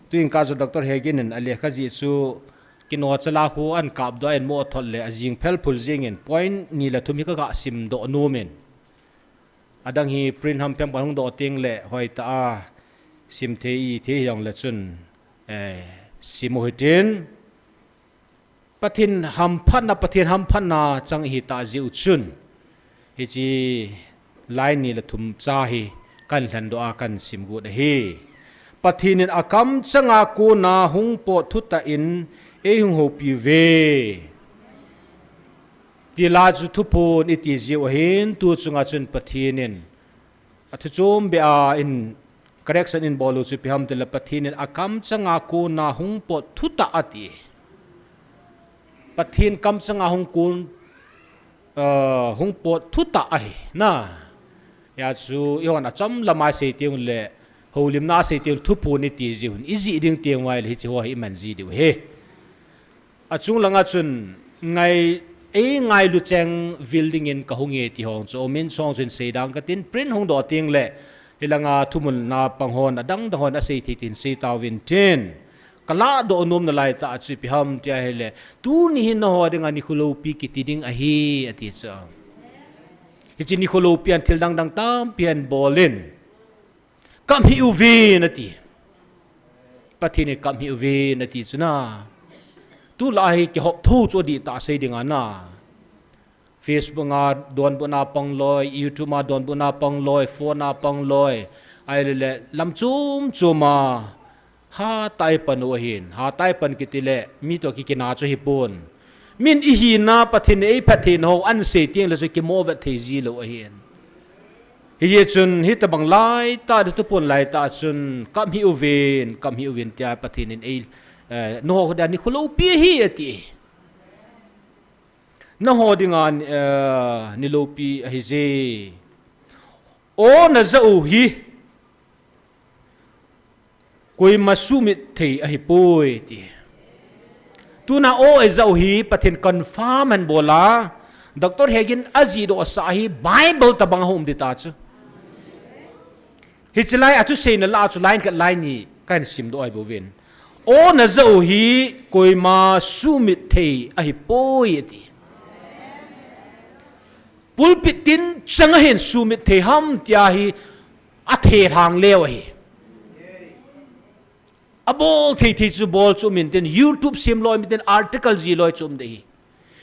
Tuin ka jong Doctor Hegin in alekha jih chu kino chala khu ahin kapdoh a, ahin mo thot le ajing phelphul jengin point ni le thum hi ka ga simdoh nomin. Adang hi print hamphem ka hung doh teng le hoitah a sim thei i thei hijongle chun, eh, sim u hitin. Pathen hamphatna, Pathen hamphatna chang ihi tah jeh u chun, hiche line ni le thum cha hi kahin lhendoh a kahin sim got ahi. Pathen in akamchanga kona hung pot thutah in eihung houpi uve. Ti la chu thuphon iti jiu ahin, tu chunga chun Pathen in athu chom beh a in correction in bol u chu ipi ham tile Pathen in akamchanga kona hung pot thutah ati. Pathen kamchanga hung kon, uh, hung pot thutah ahi na. Hia chu eihon achom lama isei teng le, houlimna isei teng thuphon iti jiu hin, ijih ding teng uva le hiche ho hi iman ji diu ahi. Achung langa chun ngai, eingailu cheng building in kahung e ti hong chu, omin song chun seidang katin print hung doh teng le, hilanga thumun na pang hon, adang dang hon asei thei tin sei tauvin tin. Kalah doh nom nalai tah chu ipi ham tia hile, tuni hin nangho dinga nikho loupi kiti ding ahi, ati chu. Hiche nikho loupi a thil dang dang tampi ahin bol in. Kam hih uvin ati. Pathen in kam hih uvin ati chu na. Tulai hi kihop thou chu adih tah sei ding ana. Facebook a donbutna pang loi, YouTube a donbutna pang loi, phone a pang loi. Ahile le lam chom chom a. Hatah a pan u ahin. Hatah a pan kiti le mi toh kikina chu hipon. Min ihina Pathen in eiphatthei nau ahin sei teng le chu kimo vet thei ji lou ahin. Hijeh chun hitabang laitah, thuphon laitah chun kam hih uvin, kam hih uvin tia Pathen in ei, eh, nangho dinga nikho loupi ahi ati. Nangho dinga, eh, ni loupi ahi je. O najah u hi. Koima sumit thei ahipoi ti. Tuna o ijah u hi Pathen confirm ahin bol a. Doctor Hagin ajih doh sah hi Bible tabang a hung um ding tah chu. Hiche lai a thuseina lah a chu line khat line ni kahin sim doh ahi bouvin. O najah u hi koima sumit thei ahipoi ati. Pulpit tin chang a hin sumit thei ham tia hi athei lhang leu ahi. Abol thei thei chu bol chu um intin, YouTube sim loi um intin, article ji loi chu um ding ahi.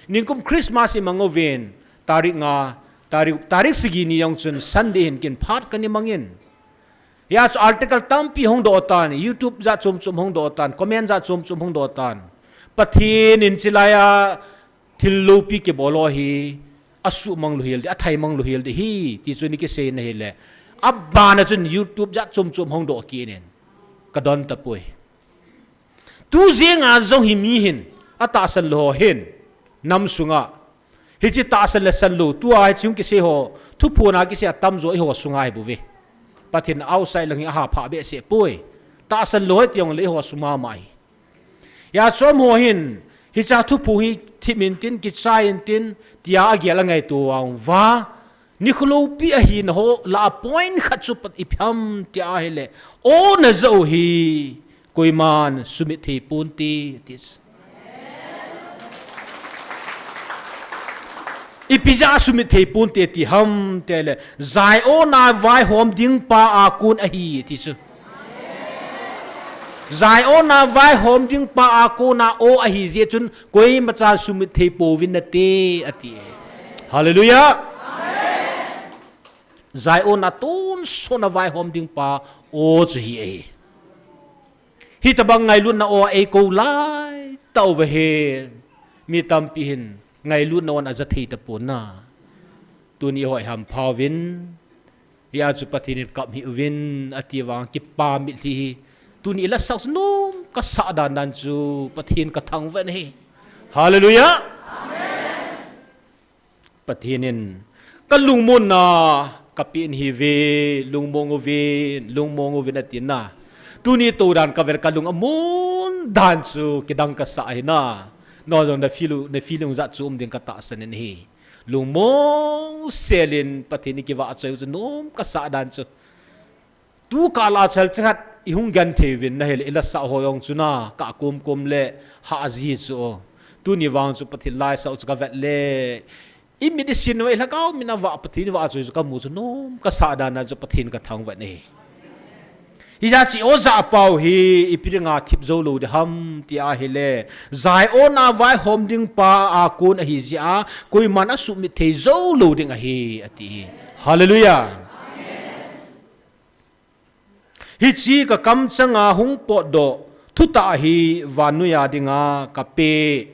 Nikum Christmas imang uvin, tarik nga, tarik, tarik sagi ni jong chun Sunday hin kin phat kana mang in. Hia chu article tampi hung doh tan, YouTube jat chom chom hung doh tan, comment jat chom chom hung doh tan. Pathen in chilai a thil loupi kibol ho hi, asuhmang louhel ding, athaimang louhel ding ahi, ti chu ni kisei na hile. Abana chun YouTube jat chom chom hung doh kit in. Kadon tapoi. Tu jeng a jong hi mi hin, atahsan lou ho hin, nam sunga. Hiche tahsan le san lou, tua hiche hung kisei ho, thuphon a kisei atamjo eiho sunga ahi bouve. Pathen outside lang hi aha pha behseh poi. Tahsan lou ho ti jong le eiho sung mama ahi. Hia chu amaho hin, hiche thuphon hi thip intin, kichai intin, tia agel angaito vang uva. Nikho loupi ahina ho lah a point khat chu pat ipi ham tia ahile. O najah u hi, koiman sumit thei ponte, ati. Ipi jeh a sumit thei ponte ti ham tile, Zion a vaihom ding pa a kon ahi, ati chu. Zion a vaihom ding pa a kona o ahi jeh chun koima chan sumit thei pouvin nate, ati. Hallelujah. Zion a tonsot a vaihom ding pa o chu hi ahi. Hitabang ngailutna o a eikou lai tauve hin. Mi tampi hin ngailutna o a aja thei tapon na. Tuni hoi ham phauvin. Hia chu Pathen in kap hih uvin, ati vang kipa mitlhi hi. Tuni ila sah chu nom kasah dan dan chu Pathen kathangvah in ahi. Hallelujah. Amen. Pathen in kalungmon na kapeh in ahiuve, lungmong uvin, lungmong uvin ati na. Tuni tou dan kavet kalung amon dan chu kidang kasah ahi na. Nang jong na feel u, na feeling jat chu um ding katahsan in ahi. Lungmong selin Pathen in kivahchoi u chu nom kasah dan chu. Tu kah la chal chakhat ihung genthei uvin na hile ila sah ho jong chu na kah komkom le hahji chu. Tuni vang chu Pathen laisah u chu kavet le. I medicine uva i lhagao min avah Pathen vahchoi chu kamu chu nom kasah dan dan chu Pathen kathangvah in ahi. Hijeh chun o jah pau hi ipi dinga thip jou lou ding ham ti ahile. Zion a vaihom ding pa a kon ahi jeh a koiman asumit thei jou lou ding ahi ati. Hallelujah. Hiche ka kamchanga hung potdoh thutah hi vannoiya dinga kapeh.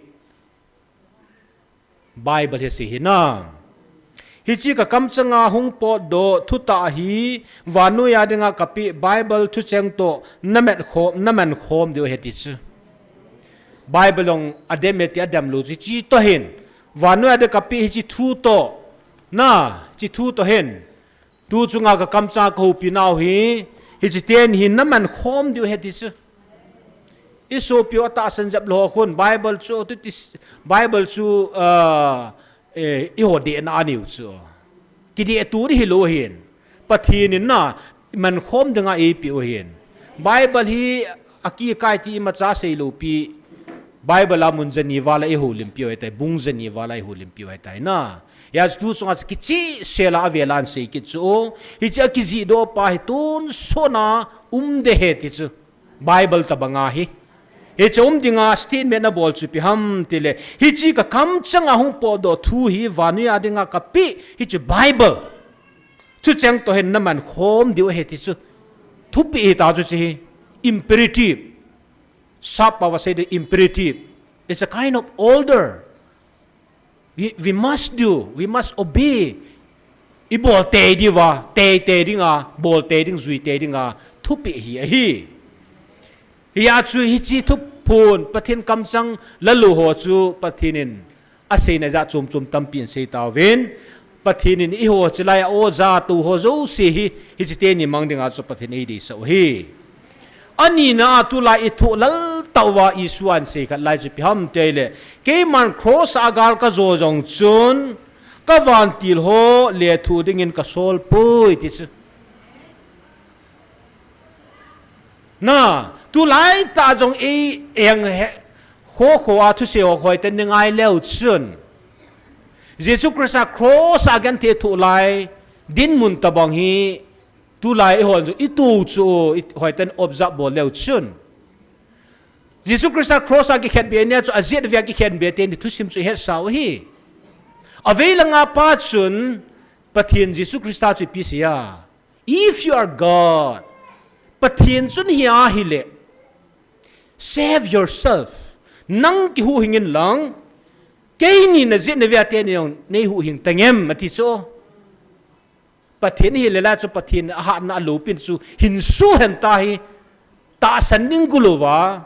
Bible hi asei hi na. Hiche ka kamchanga hung potdoh thutah hi vannoiya dinga kapeh Bible thucheng toh naman khom, naman khom diu ahi ti chu. Bible jong adem e ti adem lou chu hiche toh hin. Vannoiya dinga kapeh hiche thu toh. Na, hiche thu toh hin. Tu chunga ka kamchanga kahoupi nau hi, hiche teni hi naman khom diu ahi ti chu. I sopi u atahsan jep lou khun, Bible chu, tu ti, Bible chu, ah, eh, eiho dehna ahiu chu. Kideh tu ding hilou hin. Pathen in na, man khom dinga eipeh u hin. Bible hi akikai ti imacha seilou pi. Bible a mun jani val a eihoulimpi u ahitai, bung jani val a eihoulimpi u ahitai na. Hijeh chun tu chunga kicheh sela avel a asei kit chu. Hiche akijihdoh pa hi tonsot a um ding ahi ti chu. Bible tabang ahi. Hiche um dinga statement abol chu ipi ham tile. Hiche ka kamchanga hung potdoh thu hi vannoiya dinga kapeh hiche Bible. Thucheng toh hin naman khom diu ahi ti chu. Thupeh hita chu hiche hi. Imperative. Sap pao a seiding imperative. It's a kind of order. We, we must do, we must obey. Ibol tei diuva, tei tei dinga, bol tei ding, jui tei dinga, thupeh hi ahi. Hijeh chun hiche thuphon, Pathen kamchang la lou ho chu Pathen in aseina jat chom chom tampi asei tauvin. Pathen in eiho chilai a oja tou ho jouse hi, hiche teni mang dinga chu Pathen eideisah u ahi. Anina a tulai ithoh lal tauva Jesun asei khat lai chu ipi ham tile. Keiman cross a gal kajo jong chun, ka vantil ho lethuh dingin kasol poi ti chu. Na, tulai tah jong ei eng he, kho kho a thusei ho hoiten nei ngai leu chun. Jesu Christa cross a genthei thoh lai, dinmun tabang hi, tulai eihon chu, itu chu, i, hoiten observe bol leu chun. Jesu Christa cross a kikhenbeh nia chu, ajet vei a kikhenbeh teni thusim chu ihetsa u ahi. Avei langa pa chun, Pathen Jesu Christa chu ipi asei a. If you are God, Pathen chun hia ahile, save yourself. Nang kihuhhing in lang, keini najet na vei a teni jong neihuhhing tangem ati chu. Pathen ahile la chu Pathen ahatna aloupina chu hin suhen ta hi tahsan ding gulouva.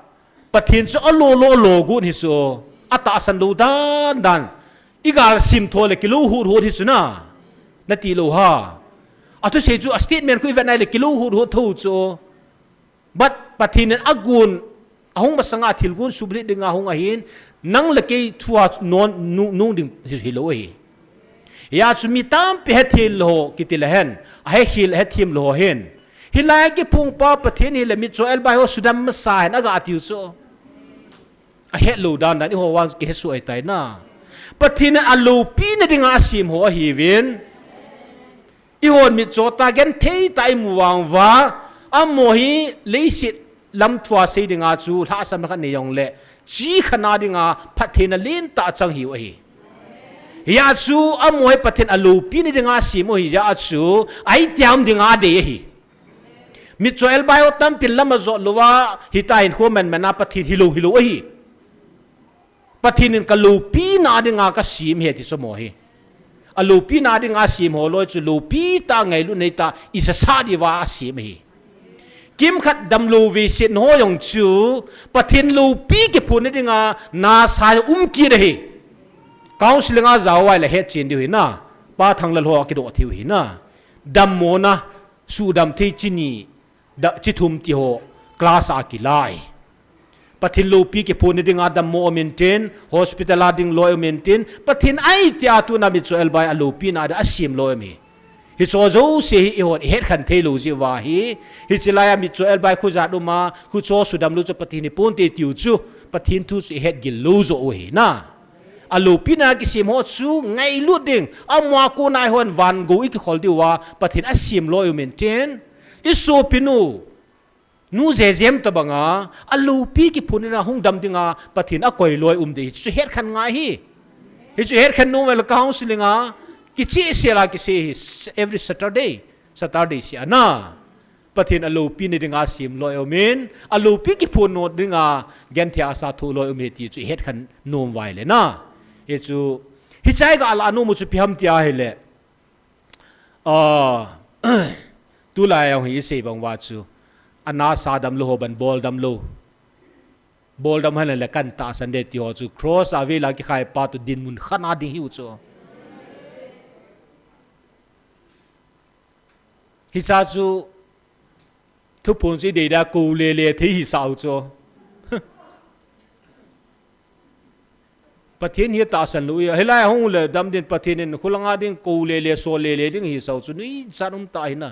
Pathen chu alo lo lo gun hi chu. Atahsan lou dan dan. Igal sim tho le kilou hut hut hi chu na. Nati lou ha. Athusei chu a statement khu ivet nai le kilou hut hut tho chu. But Pathen in agun, ahung masanga thilgon sublit dinga hung ahin, nang le kei thua non, nu, nung ding hi, hilou ahi. Hijeh chun mi tampi hethei lou ho, kiti le hen, ahekhel, hethem lou ho hin. Hilai a kiphong pa Pathen hile mitcho elbai ho sudam masa hen, aga tiu chu. Ahet lou dan dan, eiho vang kihesoh ahitai na. Pathen in aloupina dinga asem ho ahiuvin. Eihon mitcho tah genthei tah imu vang uva, amaho hi leiset lam thua sei dinga chu lhahsamna khat nei jongle, chikhat na dinga phattheina lentah chang hiu ahi. Hijeh chun amaho hi Pathen aloupina dinga asem u ahi jeh chun, aitiham dinga adei ahi. Mitcho elbai ho tampin lam ajot louva, hitia hinkho manman a Pathen hilou, hilou ahi. Pathen in kaloupina dinga kasem ahi ti chu amaho hi. Aloupina dinga asem ho loi chu loupi tah ngailut neitah isasa diuva asem ahi. Kimkhat damlou veiset ho jong chu Pathen loupi kiphonna dinga nasa um kit ahi. Counseling a jao uva ahile hetchen diu ahi na. Pa Thanglal ho akidoh thei u ahi na. Dammona, sudam thei chini, da, chithum ti ho, class a kilai. Pathen loupi kiphonna dinga dammo um intin, hospital a ding loi um intin, Pathen ahi tia tuna mitcho elbai aloupina dinga asem loi um ahi. Hicho jouse hi eihon ihet khen thei lou jeh uva ahi, hiche laiya mitcho elbai khojat uma, khucho sudam lou chu Pathen hi ponte tiu chu, Pathen thu chu ihet gil lou joh u ahi na. Aloupina kisem ho chu ngailut ding, amaho kona eihon van gou ikikhol diuva, Pathen asem loi um intin, isopinu, nu Jejem tobanga, aloupi kiphonna dinga hung dam dinga, Pathen akoi loi um ding, hichu hetkhen ngai ahi. Hichu hetkhen nom uva ahile counseling a, kichehsel a kisei ahi, every Saturday, Saturday seh a na. Pathen alopi na dinga sem loi um in, alopi kiphon na dinga genthei asa thoh loi um e ti chu ihet khen nom uva ahile na. Hichu, hiche a iga lah nom u chu ipi ham ti ahile, ah, tulai a hi isei bang uva chu, ana sa damlou ho ban bol damlou. Bol dam hen le kan tahsan ding ti ho chu, cross a vela kikhai pa toh dinmun khat a ding hiu chu. Hiche chu thuphon chu idei dia kou lele thei hisah u chu. Pathen hi tahsan lou e, hilai a hung le dam din Pathen in khulang a ding kou lele, sol lele ding hisah u chu nuijat um tah ahi na.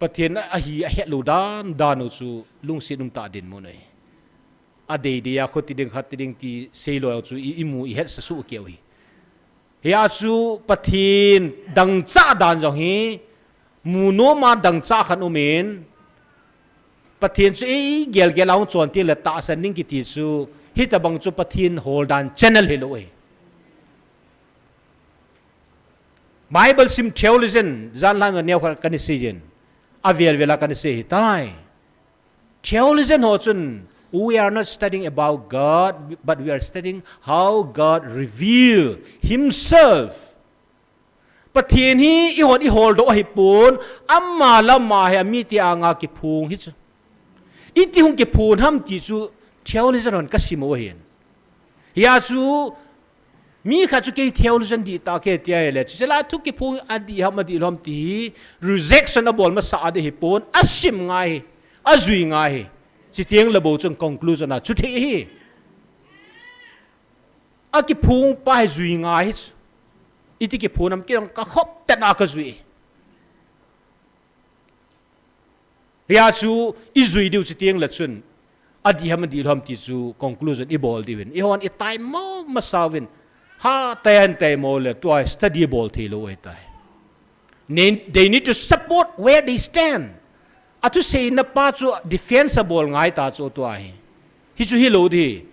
Pathen ahi ahet lou dan dan u chu lungset um tah dinmun ahi. Adei dei a khuti ding khat ti ding ti sei lou chu i, imu ihet sa soh keu hi. Hia chu Pathen dangchah dan jong hi, mu nom a dangchah khat um in, Pathen chu igel gel a hung chon teng le tahsan ding kiti chu, hitabang chu Pathen hol dan channel hilou ahi. Bible sim theologian, jan lang neo khat kana sei jin. Avel vel a kana sei hitai. Theologian ho chun, we are not studying about God, but we are studying how God reveal himself. Pathen hi ihon iholdoh ahipon, ama le ama hi amite anga kiphong hi chu. Iti hung kiphon ham ti chu theologian hon kasim u ahin. Hia chu, mi khat chu kei theologian dihtah kahi ti ahile, chuche la thu kiphong adih ham adih lou ham ti hi, rejection abol masa a ding ahipon, asim ngai hi, ajui ngai hi. Chuteng le bou chun conclusion a chu thei hi. Akiphong pa hi jui ngai hi chu. Iti kiphon ham kei jong kakhop tah a kajui. Hia chu ijui diu chuteng le chun, adih ham adih lou ham ti chu conclusion ibol diu vin. Ihon itaimo masa uvin. Hatah a itaimo le tua study bol thei lou ahitai. They need to support where they stand. Athuseina pa chu defense abol ngai ta chu tua hi. Hichu hilou ding.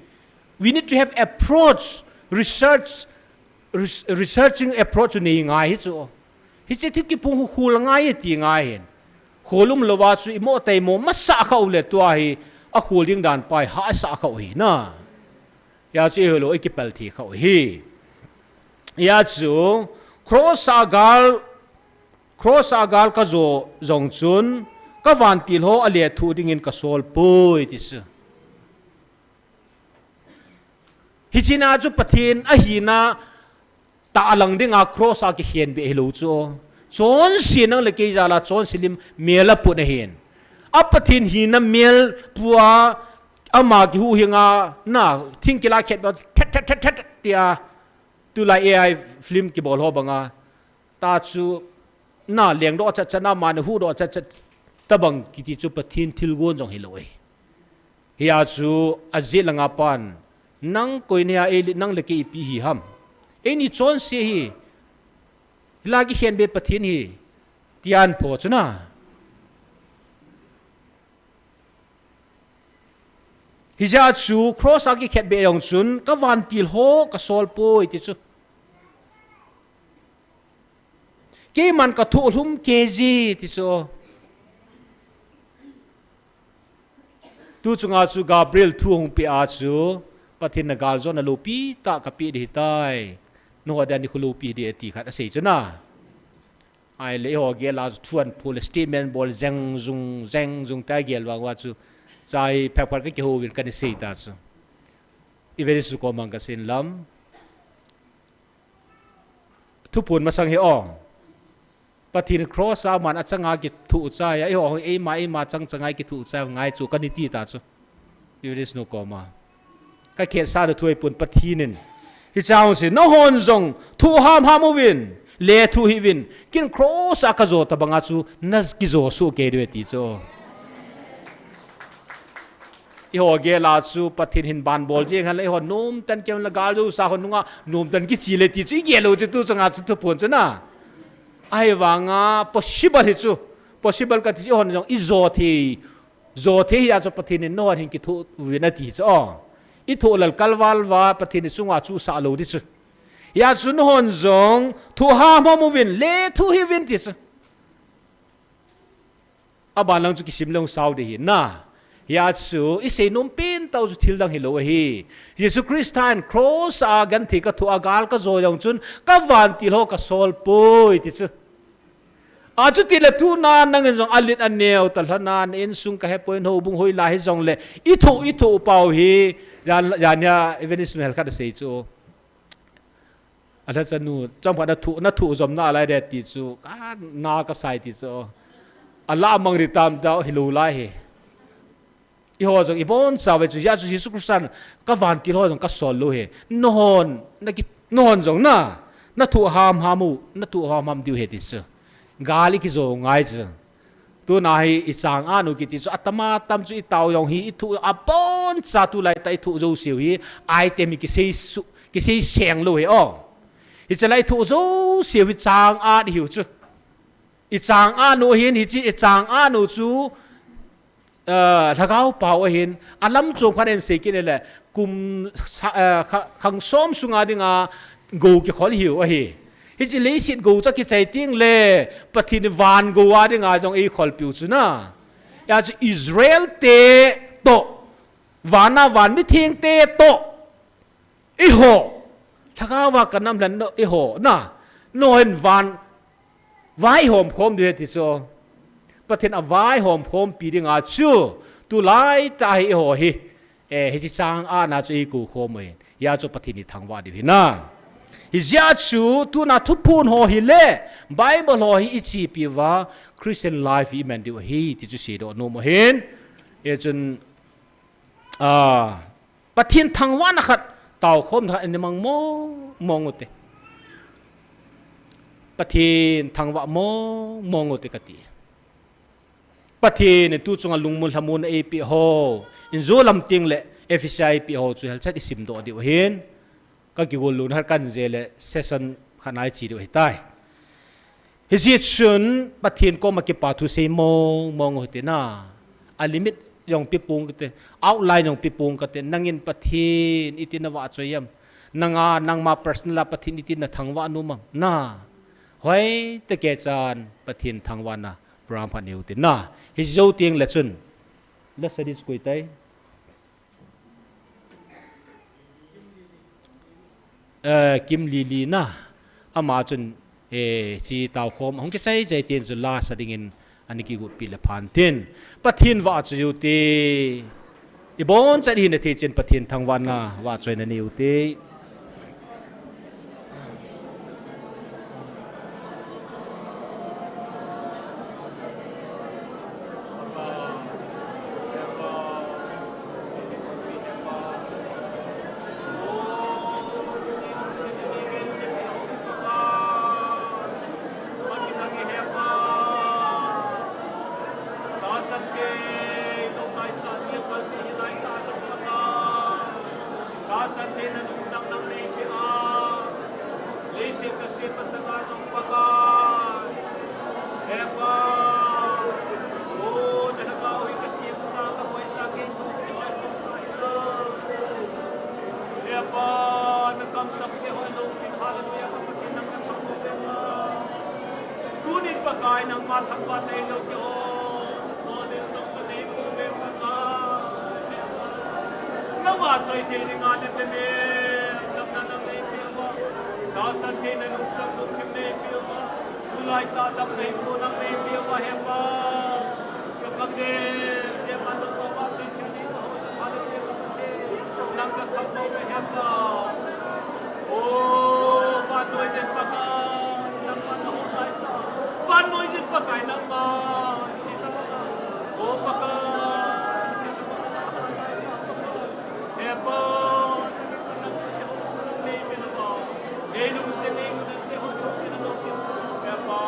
We need to have approach, research, res-, researching approach nei ngai hi chu. Hiche thu kiphong khu khol ngai ti ngai hin. Khol um louva chu imo taimo masa kha u le tua hi akhol ding dan pa hi hahsa kha u hi na. Hia chu ihilou ikipel thei kha u hi. Hia chu cross a gal, cross a gal kajo jong chun kavantil ho alethuh dingin kasol poi ti chu. Hichea chu Pathen ahina tahlang dinga cross a kikhenbeh hilou chu. Chonse nang le kei jal a chonse lim mel apun ahin. A Pathen hina mel pua ama kihuhhinga na thing kila khet ba thet thet thet thet tia. Tulai A I film kibol ho banga. Ta chu na lengdoh chat chat na mane huhdoh chat chat tabang kiti chu Pathen thilgon jong hilou e. Hia chu ajeh langa pan, nang koi nahia, ei le, nang le kei ipi hi ham. Eini chonse hi, hila kikhenbeh Pathen hi, tia aphoh chu na. Hijeh a chu cross a kikhetbeh jong chun, kavantil ho kasol poi ti chu. Keiman kathoh lhum kei ji ti chu. Tu chunga chu Gabriel thu hung peh a chu, Pathen in galjona loupi tah kapeh ding ahitai. Nangho dia nikho loupi ding ati khat asei chu na. Ahile eiho gel a chu thu aphong le statement bol jeng jung, jeng jung ta gel vang uva chu. Chai phepkhat kakihou vin kana sei ta chu. Evangelist nu koma kasei lam. Thuphon masang hi o. Pathen cross a aman achanga kithoh chai a, eiho eima, eima chang changa kithoh chai ngai chu kana ti ta chu. Evangelist nu koma. Kakhetsah thu ahipon Pathen in. Hiche chu nahon jong thoh ham ham uvin, lethuh hih uvin, ken cross a kajo tabanga chu nakijo soh kei diu ti chu. Eiho gel a chu Pathen hin ban bol jeng hen le eiho nomtah kei le gal josa ho nunga nomtah kiche le ti chu igel u chu tu chunga chu thuphon chu na. Ahivanga possible hi chu. Possible kati chu eihon jong ijo thei. Jo thei hia chu Pathen in nahon hin kithoh uvin ati chu. Ithoh lal kalval uva Pathen in chunga chu sah lou ding chu. Hia chu nahon jong thoh ham ham uvin lethuh hih uvin ti chu. Aban lang chu kisim leng sao ding ahi na. Hia chu, i seinom pen tau chu thil dang hilou ahi. Jesu Christa in cross a genthei ka thoh a gal ka jo jong chun, ka vantil ho ka sol poi ti chu. Achuti le tuna nangin jong alet aneo talha na, na insung ka hepoi, houbung hoilai hijongle, i thoh, i thoh pau hi, jan, jan hia evangelist nu hel khat asei chu. Alha chanu, chomkhat na thoh, na thoh jom nalai de ti chu, ka na ka sai ti chu. Alah mang ri tam tau hilou lai hi. Eiho jong i boncha uve chu, hia chu Jesu Christan ka vantil ho jong ka sol lou hi. Nahon, na ki, nahon jong na, na thoh hamham u, na thoh hamham diu ahi ti chu. Gal i kijo ngai chu. Tuna hi i chang-at u kiti chu, atam atam chu i tao jong hi, i thoh aboncha tulai tah i thoh jouse u hi, item hi kisei su, kisei seng lou hi o. Hiche lai i thoh jouse u hi chang-at ihiu chu. I chang-at u hin, hiche i chang-at u chu, eh, Lhagao pao ahin, alam chom khat in sei kit le, kum sa, eh, kha, khang som sunga dinga gou kikhol ihiu ahi. Hiche leiset gou chu akichai teng le, Pathen in van gou a dinga jong eikholpiu chu na. Hia chu Israel te toh, vana van mitheng te toh, eiho, Lhagao va ka nam lhen eiho, na, nahon van, vaihom khom diu ahi ti chu. Pathen in avaihom khompi dinga chu, tulai tah hi eiho hi, eh, hiche chang-at na chu eikou khom u ahi. Hia chu Pathen ithangvah diu ahi na. Hijeh a chu, tuna thuphon ho hi le, Bible ho hi i chepi uva, Christian life hi i man diu ahi, ti chu seidoh nom u ahin. Hichun, ah, Pathen thangvahna khat, taokhomna khat, i mang mong mong u te. Pathen thangvah mong mong u te kati. Pathen in tu chunga lungmon lhamon eipeh ho, injo lam teng le Ephesi eipeh ho chu helchat i simdoh diu ahin. Ka kigol lona khat kan je le session khat na i che diu ahitai. Hijeh chun Pathen koma kipa thusei mong mong u hite na. A limit jong pe pong kate, outline jong pe pong kate, nangin Pathen iti na vahchoi em? Nanga, nangma personal a Pathen iti na thangvah nom am? Na. Hoitah keh chan Pathen thangvahna program khat nei u te na. Hijou teng le chun. La study chu koi tai. Eh, Kim Lili na, ama chun, eh, hiche taokhom, ahung kichai chai ten chu la sa dingin, ana kigotpi le phan tin. Pathen vahchoi u te, i bonchan i hina thei chan Pathen thangvahna, vahchoina nei u te. Tahsan theina nungchang nang neipeh a, leiset kasem masanga jong Pakai. He Pa, o, na lhagao hi kasemsa, kaboisa, kei tu, kei tu, sa hita. He Pa, na kamsap keiho lungpin, hallelujah, ka Pathen nang kathangvah uve Pa. Tunin Pakai nangma thangvah tailou keiho. Model jong kanei pouve Pakai. Na vahchoi thei dinga natemna, damna nang neipeh uva. Tahsan theina nungchang lungthim neipeh uva. Tulai tah damna hinkho nang neipeh uva, He Pa. Ka kamdei, He Pa, nangma vahchoi thei dinga ho, He Pa, nang kathangvah uve, He Pa. O, vannoi jen Pakai, nangma nahol laitah. Vannoi jen Pakai nangma. O Pakai. He Pa. Nei lungset nei ngun te hon thok in a lom in. He Pa.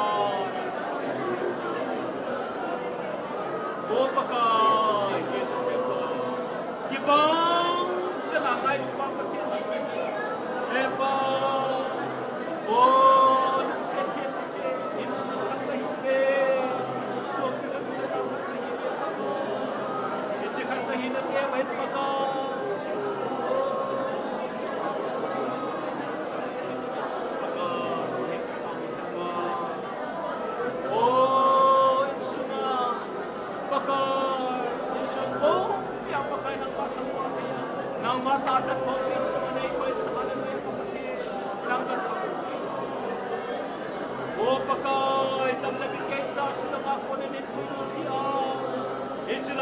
O Pakai, Jesu He Pa. Kibang chana ngailupa Pathen. He Pa. O lungset Pathen. Insung khat kahi te. Insung khat kahi te. Insung khat kahi te. Insung khat kahi te. Pakai. Pakai. O, insung a.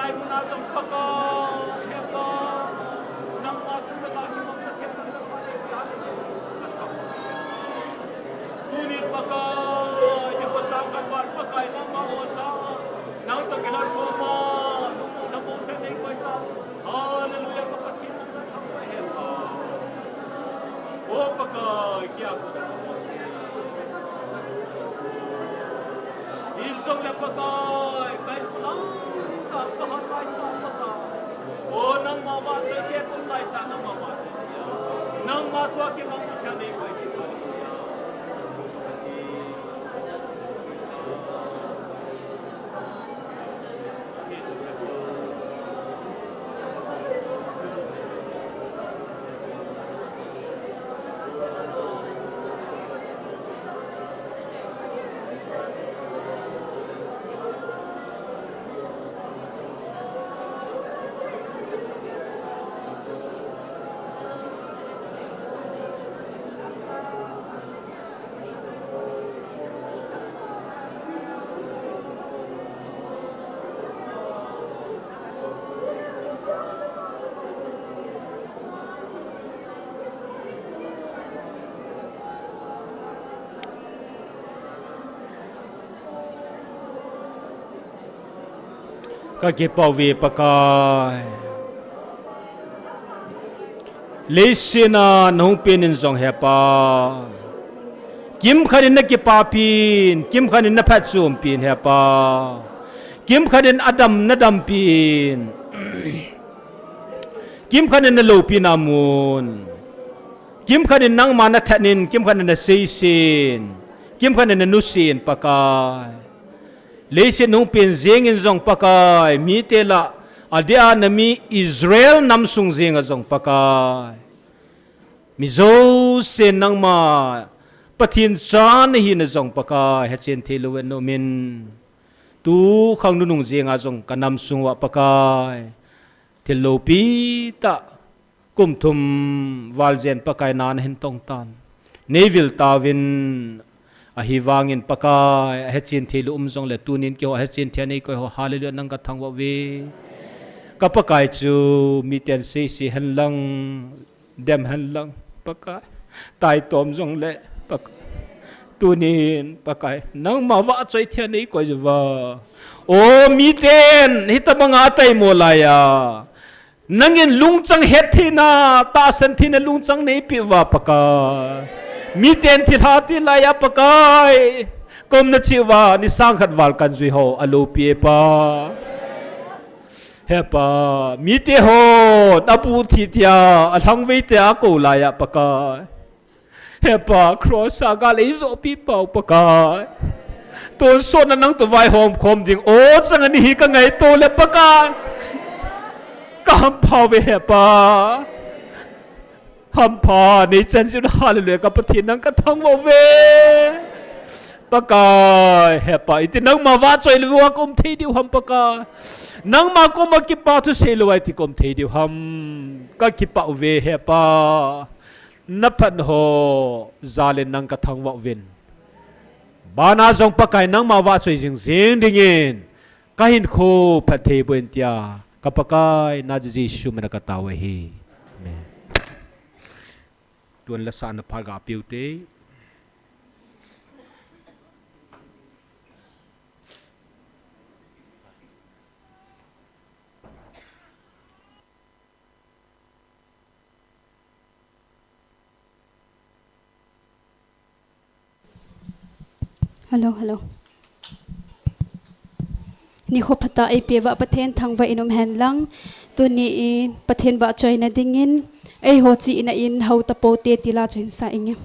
Muna jong Pakai, he Pa, nangma thu le la kimangcha thei nang le Pakai, tunin Pakai, hiche sang khat val Pakai, nangma osa, nang toh kilhon khoma, nangma nangma thei nei koi ta. Hallelujah, ka Pathen nang ka thangvah e Pa. O Pakai, kia ko. Ijongle Pakai, kai lang ta, ka ha kai ta Pakai. O nangma vahchoi thei kum lai ta, nangma vahchoi thei. Nangma thua kimangcha thei nei koi chi sa. Ka kipah uve Pakai. Leiset a nahung pen in jong he Pa. Kimkhat in na kipahpin, kimkhat in na phatchompi in he Pa. Kimkhat in adam, na dampi in. Kimkhat in na loupina mun. Kimkhat in nangma na that in, kimkhat in na seiset in. Kimkhat in na nuset in Pakai. Leiset nahung pen jeng in jong Pakai, mite lah, adeh a na mi Israel nam sung jeng a jong Pakai. Mi jousen nangma Pathen cha na hina jong Pakai, hechen thei lou in um in. Tu khang nunung jeng a jong ka nam sung uva Pakai. Thil loupi tah. Kum thum val jen Pakai na na hin tong tan. Nei vil tauvin ahivangin Pakai, ahechen thei lou um jongle tunin keiho ahechen thei a nei koi ho, hallelujah, nang ka thangvah uve. Ka Pakai chu miten seise hen lang, dem hen lang, Pakai. Taitom jongle, Pakai. Tunin, Pakai. Nangma vahchoi thei a nei koi uva. O miten, hitabanga ataimo laiya. Nangin lungchang hettheina, tahsan theina lungchang neipeh uva Pakai. Miten thilha ti laiya Pakai. Ka umna cheh uva, ni sang khat val kan jui ho, aloupi e Pa. He Pa, mite hon, abuh thei tia, alhangvei tia akou laiya Pakai. He Pa, cross a gal eijohpi pau Pakai. Tonsot na nang toh vaihom khom ding o chang ahi ka ngaito le Pakai. Ka hampha uve he Pa. Hampha nei chan jeh un hallelujah ka Pathen nang ka thangvah uve. Pakai, he Pa, iti nangma vahchoi louva ka um thei diu ham Pakai. Nangma koma kipa thusei louva iti ka um thei diu ham. Ka kipah uve he Pa. Na phatna ho jal in nang ka thangvah uvin. Bana jong Pakai nangma vahchoi jing jing dingin ka hinkho phatthei boh in tia ka Pakai na Jesu min a ka tao ahi. Amen. Tun la sa na phat ga piu te. Hello, hello. Nikho phatah eipeh uva Pathen thangvah in um hen lang. Tuni in Pathen vahchoina dingin eiho chihna in hou tapo te ti la chu hin sa inge.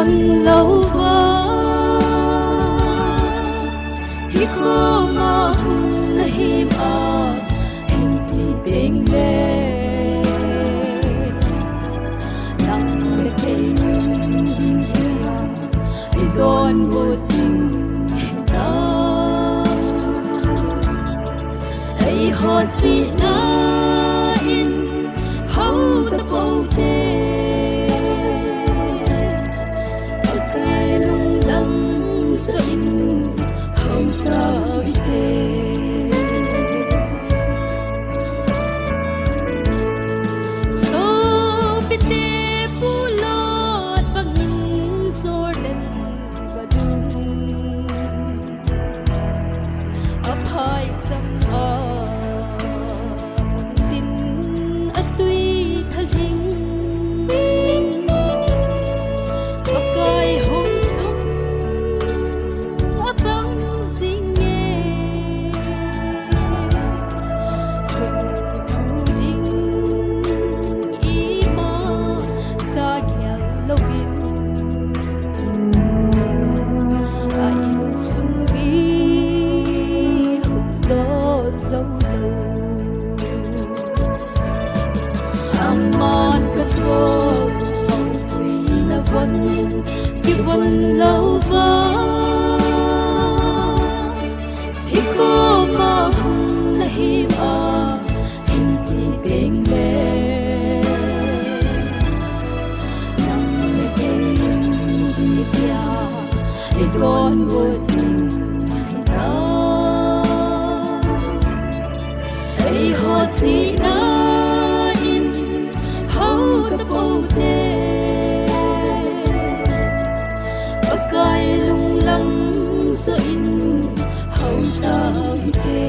Lova, hi koma hung na him a, hing ti peng le. Nang le kei hung hing a, i don bu ting ta. Ei ho chi na in hau ta po te. Pakai lunglam so in hau ta te. So pite pulot bangin Jordan vadung. A phai chang a, tin a tui thaling. Pakai hon sum a bang zing e. Kong thu ding ima sa gial lovin. A insung mi hung do zo lo. Aman ka so, a upui na von, ki von lo va. Hi koma hung na him a, hing ti peng le. Nang le kei hung hi pia, i don bu ting hi ta. Ei ho chi na in hau ta po te. Pakai lunglam so in hau ta hi te.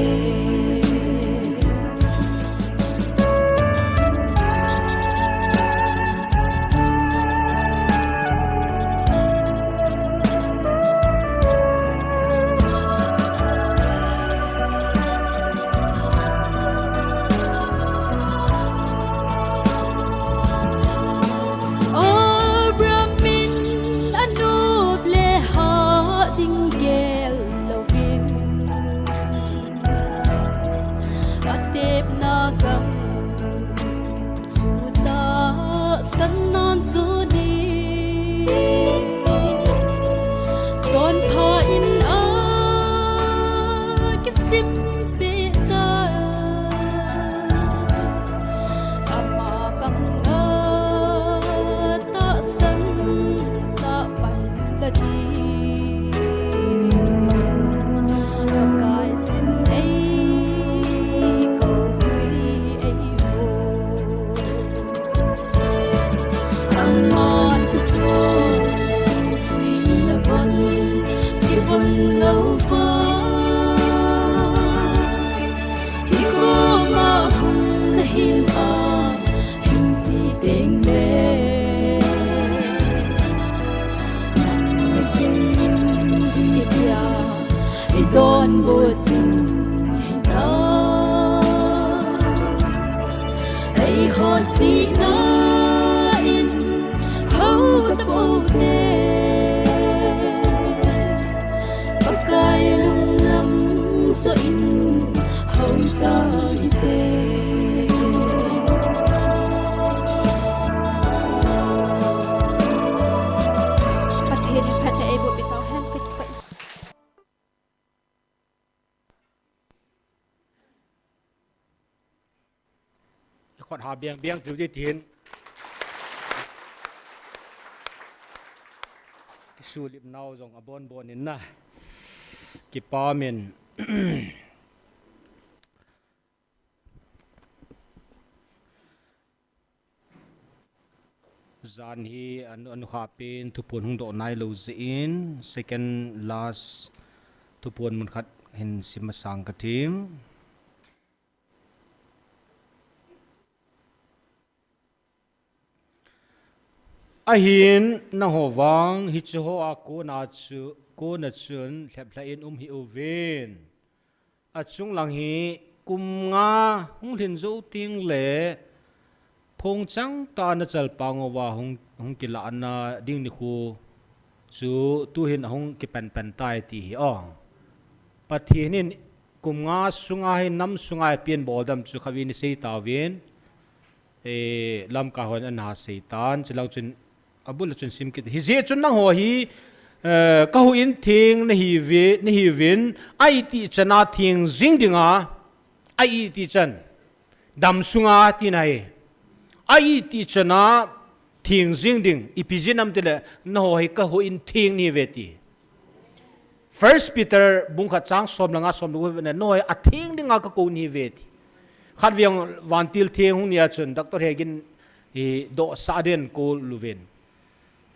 Abraham in a nop le ha ding gel lovin, a tepna gam chu tahsan nan chu ni. Chonpha in a kisim peh ta. Ama banga tahsan tah pan la di. Pakai sin ei kou pui ei ho. Aman ka so, pui na von, ki von lo va. Hi koma hung na him a, hing ti peng le. Nang le kei hung hi pia, i don bu ting hi ta. Ei ho chi na in hau ta po te. Pakai lunglam so in hau ta hi te. Pathen in phatthei eiboh peh tau hen. Khut ha biang biang tiu di tin. Kisulip nau jong abon bon in na. Kipa min. Jan hi anu, anu kha pen thuphon hung doh nai lou jeh in, second last thuphon mun khat hin sim masang ka thim. Ahin nangho vang hiche hoa kona chu, kona chun lheplhah in um hih uvin. Achung lang hi kum nga hung lhin jou teng le phongchang tah a nachalpang uva hung, hung kilahna ding nikho chu tuhin ahung kipan pan tai ti hi o. Pathen in kum nga sunga hi nam sunga hi pen bol dam chu khatvei ni sei tauvin, eh, Lamka hon ana sei tan, chulang chun abul chun sim kit. Hijeh chun nangho hi, eh, ka huhhingna theng nahiuve, nahiuvin, a itih chana theng jing dinga, a itih chan, dam sunga tina hi, a itih chana theng jing ding, ipi jeh ham itile, nangho hi ka huhhingna theng nahiuve ti. First Peter bung khat chang som le nga, som le gup hi vet le, nangho hi atheng dinga ka kou nahiuve ti. Khatvei vantil theng hung nia chun Doctor Hegin hi dohsah den kou luvin.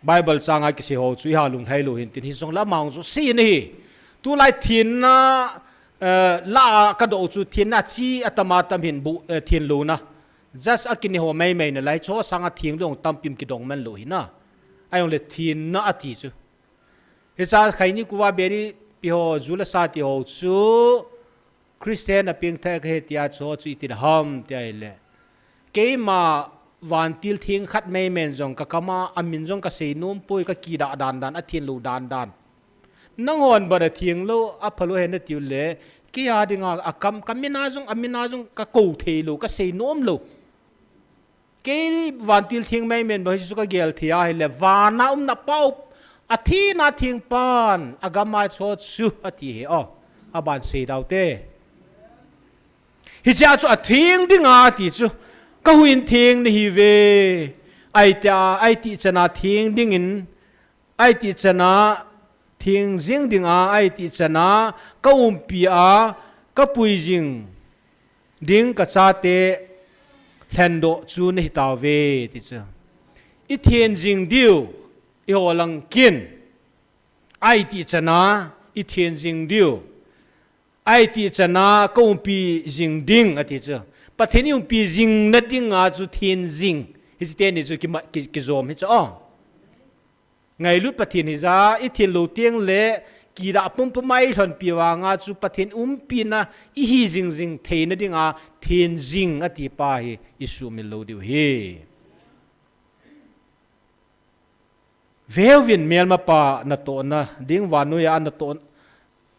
Bible changa kisei ho chu iha lunglhai lou hin tin, hijongle amang chu sei nahi. Tulai thenna, eh, la ka doh chu thenna chi atam atam hin bu, eh, thenlouna. Just akine ho maimai nalai chu sanga theng dong tampin kidong man lou hina. Ahijongle thenna ati chu. Hicha khaini kuva beri pi ho, ju le sa ti ho chu Christian a pengthah kahi tia chu, chu iti ham tia ahile, keima vantil theng khat maimen jong ka kama, amin jong ka sei nom poi, ka kidah dan dan, athenlou dan dan. Nanghon bana thenglou, aphalou he nati ule, kei a dinga akam, ka mina jong, amina jong ka kou thei lou, ka sei nom lou. Kei vantil theng maimen bou hi chu ka gel thei ahile, vana umna pau, athina theng pan, agam a chu chu ati hi o, aban sei dau te. Hichea chu atheng dinga ati chu, ka huhhingna theng nahiuve, a itih, a itih chana theng dingin, a itih chana theng jing dinga, a itih chana ka umpi a, ka pui jing ding ka chate lhendoh chu nahi tauve ti chu. I theng jing diu, eiho lang kin, a itih chana i theng jing diu, a itih chana ka umpi jing ding ati chu. Pathen i umpi jingna dinga chu theng jing. Hiche teni chu kima-, ki-, kijom hi chu o. Ngailut Pathen hija, i thenlou teng le, kidah pumpuma i lhonpi vanga chu Pathen umpina i hi jingjing theina dinga theng jing ati pa hi i sumil lou diu hi. Veuvin, melmapa natohna ding, vannoiya natoh,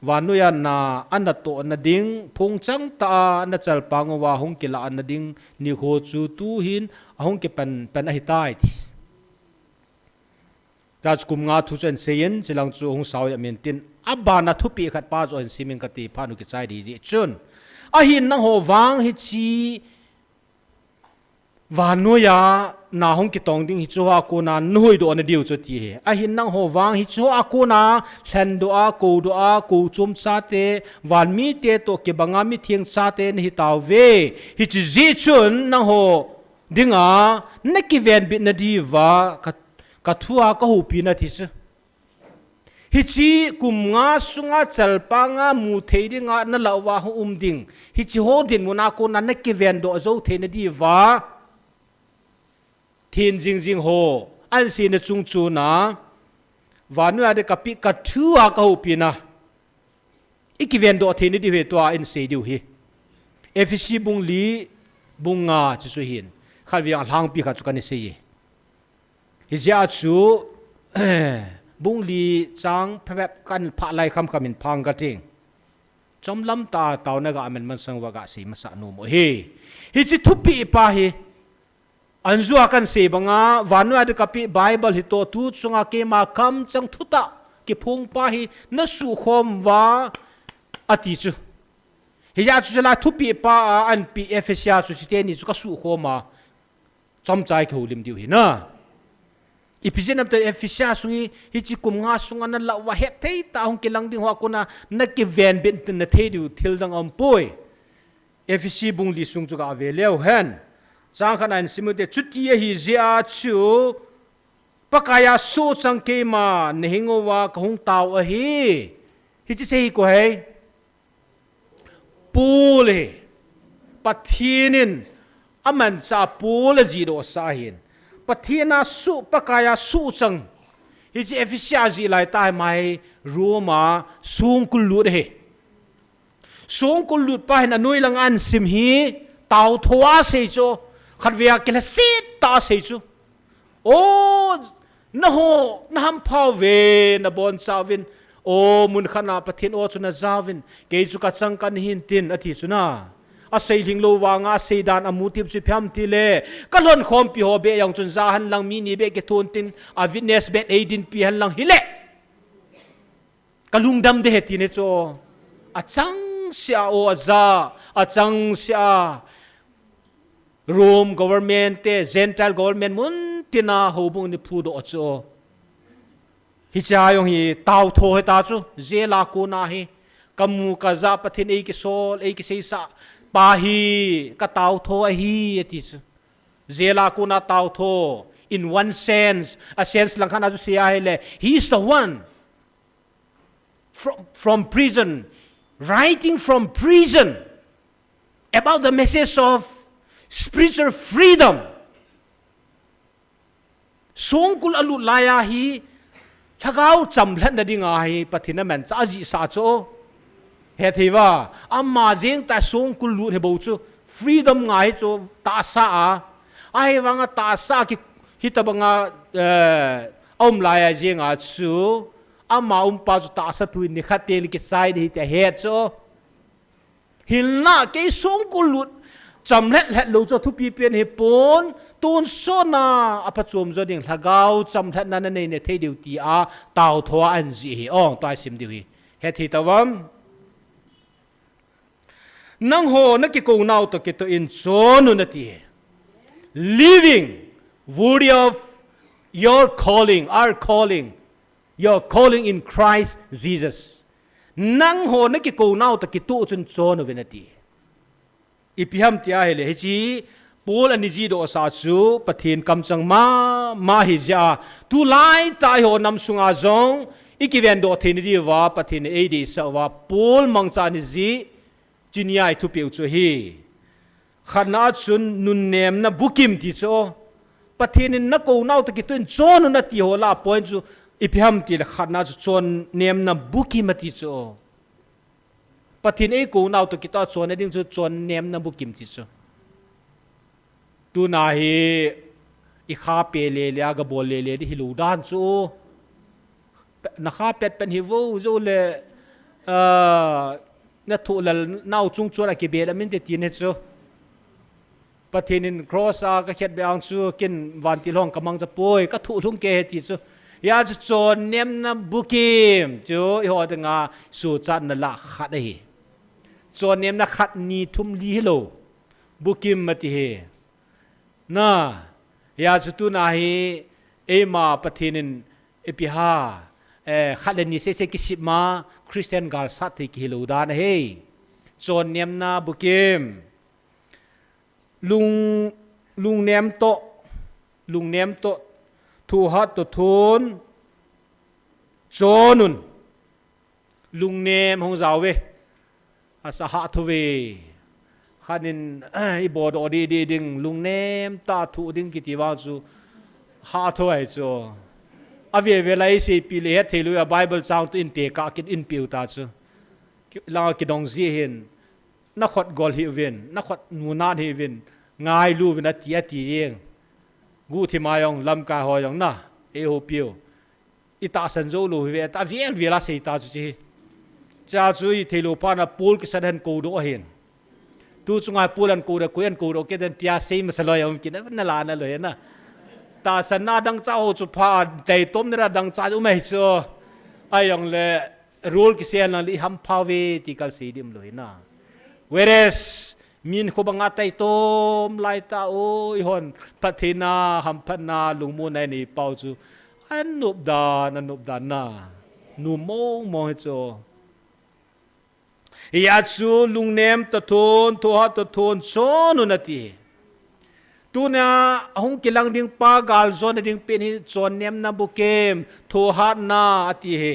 vannoiya na anatohna ding, phungchang tah a nachalpang uva hung kilahna ding nikho chu tuhin ahung kipan pan ahitai ti. Chua chu kum nga thu chu ahin seiyin, chulang chu hung sao ahi amin tin, abana thupeh khat pa chu ahin simin kati, phat u kichai ding jeh chun. Ahin nangho vang hiche vannoiya na hung kitong ding hiche hoa kona nahuhdoh nadiu chu ati hi. Ahin nangho vang hiche hoa kona lhendoh a, koudoh a, kou chom chate, vanmite toh kibanga mitheng chate nahi tauve. Hiche jeh chun nangho dinga nakivenbit nadiuva ka, ka thua ka houpi nati chu. Hiche kum nga sunga chalpanga mu thei dinga nalah uva hung um ding, hiche ho dinmuna kona nakivendoh jou thei nadiuva, theng jingjing ho ahin seina chung chuna, vannoiya ding kapeh ka thua ka houpina i kivendoh thei nadiu hi tua ahin sei diu hi. Ephesi bung li, bung nga chu chu hin, khatvei a lhangpi khat chu kana sei e. Hijeh a chu, bung li chang phepep kahin phah lai khamkham in phang kating. Chomlam tah a taona ga aman mansang uva ga sei masa nom u hi. Hiche thupeh pa hi, anjua kahin sei banga, vannoiya ding kapeh Bible hitoh tu chunga keima kamchang thutah kiphong pa hi nasuhkhom uva ati chu. Hijeh a chu chalai thupeh pa a ahin peh Ephesi a chu hiche teni chu kasuhkhom a, chomcha i kihoulim diu hi na. Ipi jeh ham itile Ephesi a sung hi, hiche kum nga sunga nalah uva hetthei tah a hung kilang ding hoa kona nakivenbit na thei diu thil dang aumpoi. Ephesi bung li sung chu gave leu hen. Chang khat na hin sim u hite, chuti ahijeh a chu, Pakaiya sohchang keima nahing uva kahung tao ahi. Hiche sei hi koi ham? Paul ahi. Pathen in amanchah Paul ajihdohsah ahin. Pathen a soh, Pakaiya sohchang. Hiche Ephesi a jih laitah a ama hi Rome a songkul lut ahi. Songkul lut pa hin anoi langa ahin sim hi, taotho a asei chu, khatvei a kilhaset tah a asei chu. O, Naho, na hampha uve, na boncha uvin, o, mun khat na Pathen o chu na ja uvin, kei chu ka chang kan hin tin, ati chu na. Asei lhing lou vanga, asei dan amu tip chu ipi ham ti le, ka lhon khompi ho beh jong chun ja hen lang, mi ni beh kithon tin, a witness beh ei dinpi hen lang hile. Ka lungdam ding ahi ti ne chu. Achangseh a o aja, achangseh a Rome government te, Gentile government mun tina houbung ni phudoh chu. Hiche a jong hi taotho ahi ta chu, jail a kona hi. Ka mu ka ja Pathen ei kisol, ei kiseisah pa hi, ka taotho ahi, ati chu. Jail a kona taotho, in one sense, a sense lang khat na chu sei ahile, he is the one from, from prison, writing from prison about the message of spiritual freedom. Songkul alut laiya hi, lhagao chamlhatna dinga hi, Pathen a manchah ajihsah chu. Hethei uva, ama jeng tah songkul lut hi bou chu, freedom ngai hi chu, tahsa a. Ahivanga tahsa ki, hitobanga, eh, aum laiya jenga chu, ama umpa chu tahsa thu in nikhat teng le kichai ding ahi tia ahet chu. Hinla kei songkul lut chamlhat lhat lou chu thupi pen hipon, tonsot na aphachom jo ding, lhagao chamlhatna nanei ne thei diu tia, taotho a anjih hi, ong, tua isim diu hi. Hethei tauvam. Nangho nakikou nau toh kitoh in chon un ati hi. Living worthy of your calling, our calling, your calling in Christ Jesus. Nangho nakikou nau toh kitoh chun chon uvin ati. Ipi ham tia ahile, hiche Paul ana jihdoh sa chu Pathen kamchang mama ahi jeh a, tulai tah eiho nam sunga jong ikivendoh theina diuva Pathen in eideisah uva Paul mangcha ana jih, chunia ithupeh u chu ahi. Khatna a chun nunnemna bukim ti chu. Pathen in nakou nau toh kitoh in chon un ati ho lah a point chu ipi ham tile khatna chu chonnemna bukim ati chu. Pathen eikou nau toh kitoh a chonna ding chu chonnemna bukim ti chu. Tuna hi ikha pe lele a gabol lele ding hilou dan chu. Nakha petpet hi vo jou le, ah, nathoh lel nau chung chon a kibel a min te ti ne chu. Pathen in cross a kakhetbeh ang chu ken vantil hong kamangcha poi, kathoh lhung kei ahi ti chu. Hijeh chun chonnemna bukim chu eiho dinga suhchatna lah khat ahi. Chonnemna khat ni thum li hilou. Bukim ati hi. Na, hijeh chun tuna hi eima Pathen in ipi ham, eh, khat le ni sese kisem a Christian gal sat thei kihilou dan ahi. Chonnemna bukim. Lung, lungnem toh, lungnem toh, thohhat toh thon, chon un. Lungnem hung jao ve. Asa hatho ve. Khat in, ibodoh didi ding, lungnem tah a thoh ding kiti vang chu hatho ahi chu. Ave ve lai seipi le hethei lou a Bible chang toh in tekah kit in peh u ta chu. Ki, langa kidong ji hin. Nakhut gol hih uvin, nakhut nunat hih uvin, ngailu uvin ati, ati jeng. Guhthim a jong, lamkai ho jong na, eihoupiu. Itahsan jou lou hi ve, ta vel vel a sei ta chu chi. Cha chu itheilou phat na Paul kisan hen koudoh ahin. Tu chunga Paul ahin koudoh, koi ahin koudoh kit den tia sei masa loi um kit na, nala naloi na. Tahsanna dangchah ho chu pha, taitomna dangchah um ahi chu. Ahijongle, rule kisei lang le ihampha uve ti kasei dim lou hi na. Whereas, min khu banga taitom lai tah u, eihon, phattheina, hamphatna, lungmonna inei pau chu. Anop dan, anop dan na. Nom mong mong hi chu. Hijeh chun lungnem toh thon, thohhat toh thon, chon un ati. Tuna ahung kilang ding pa galjona ding pen hi chonnemna bukim, thohhatna ati hi.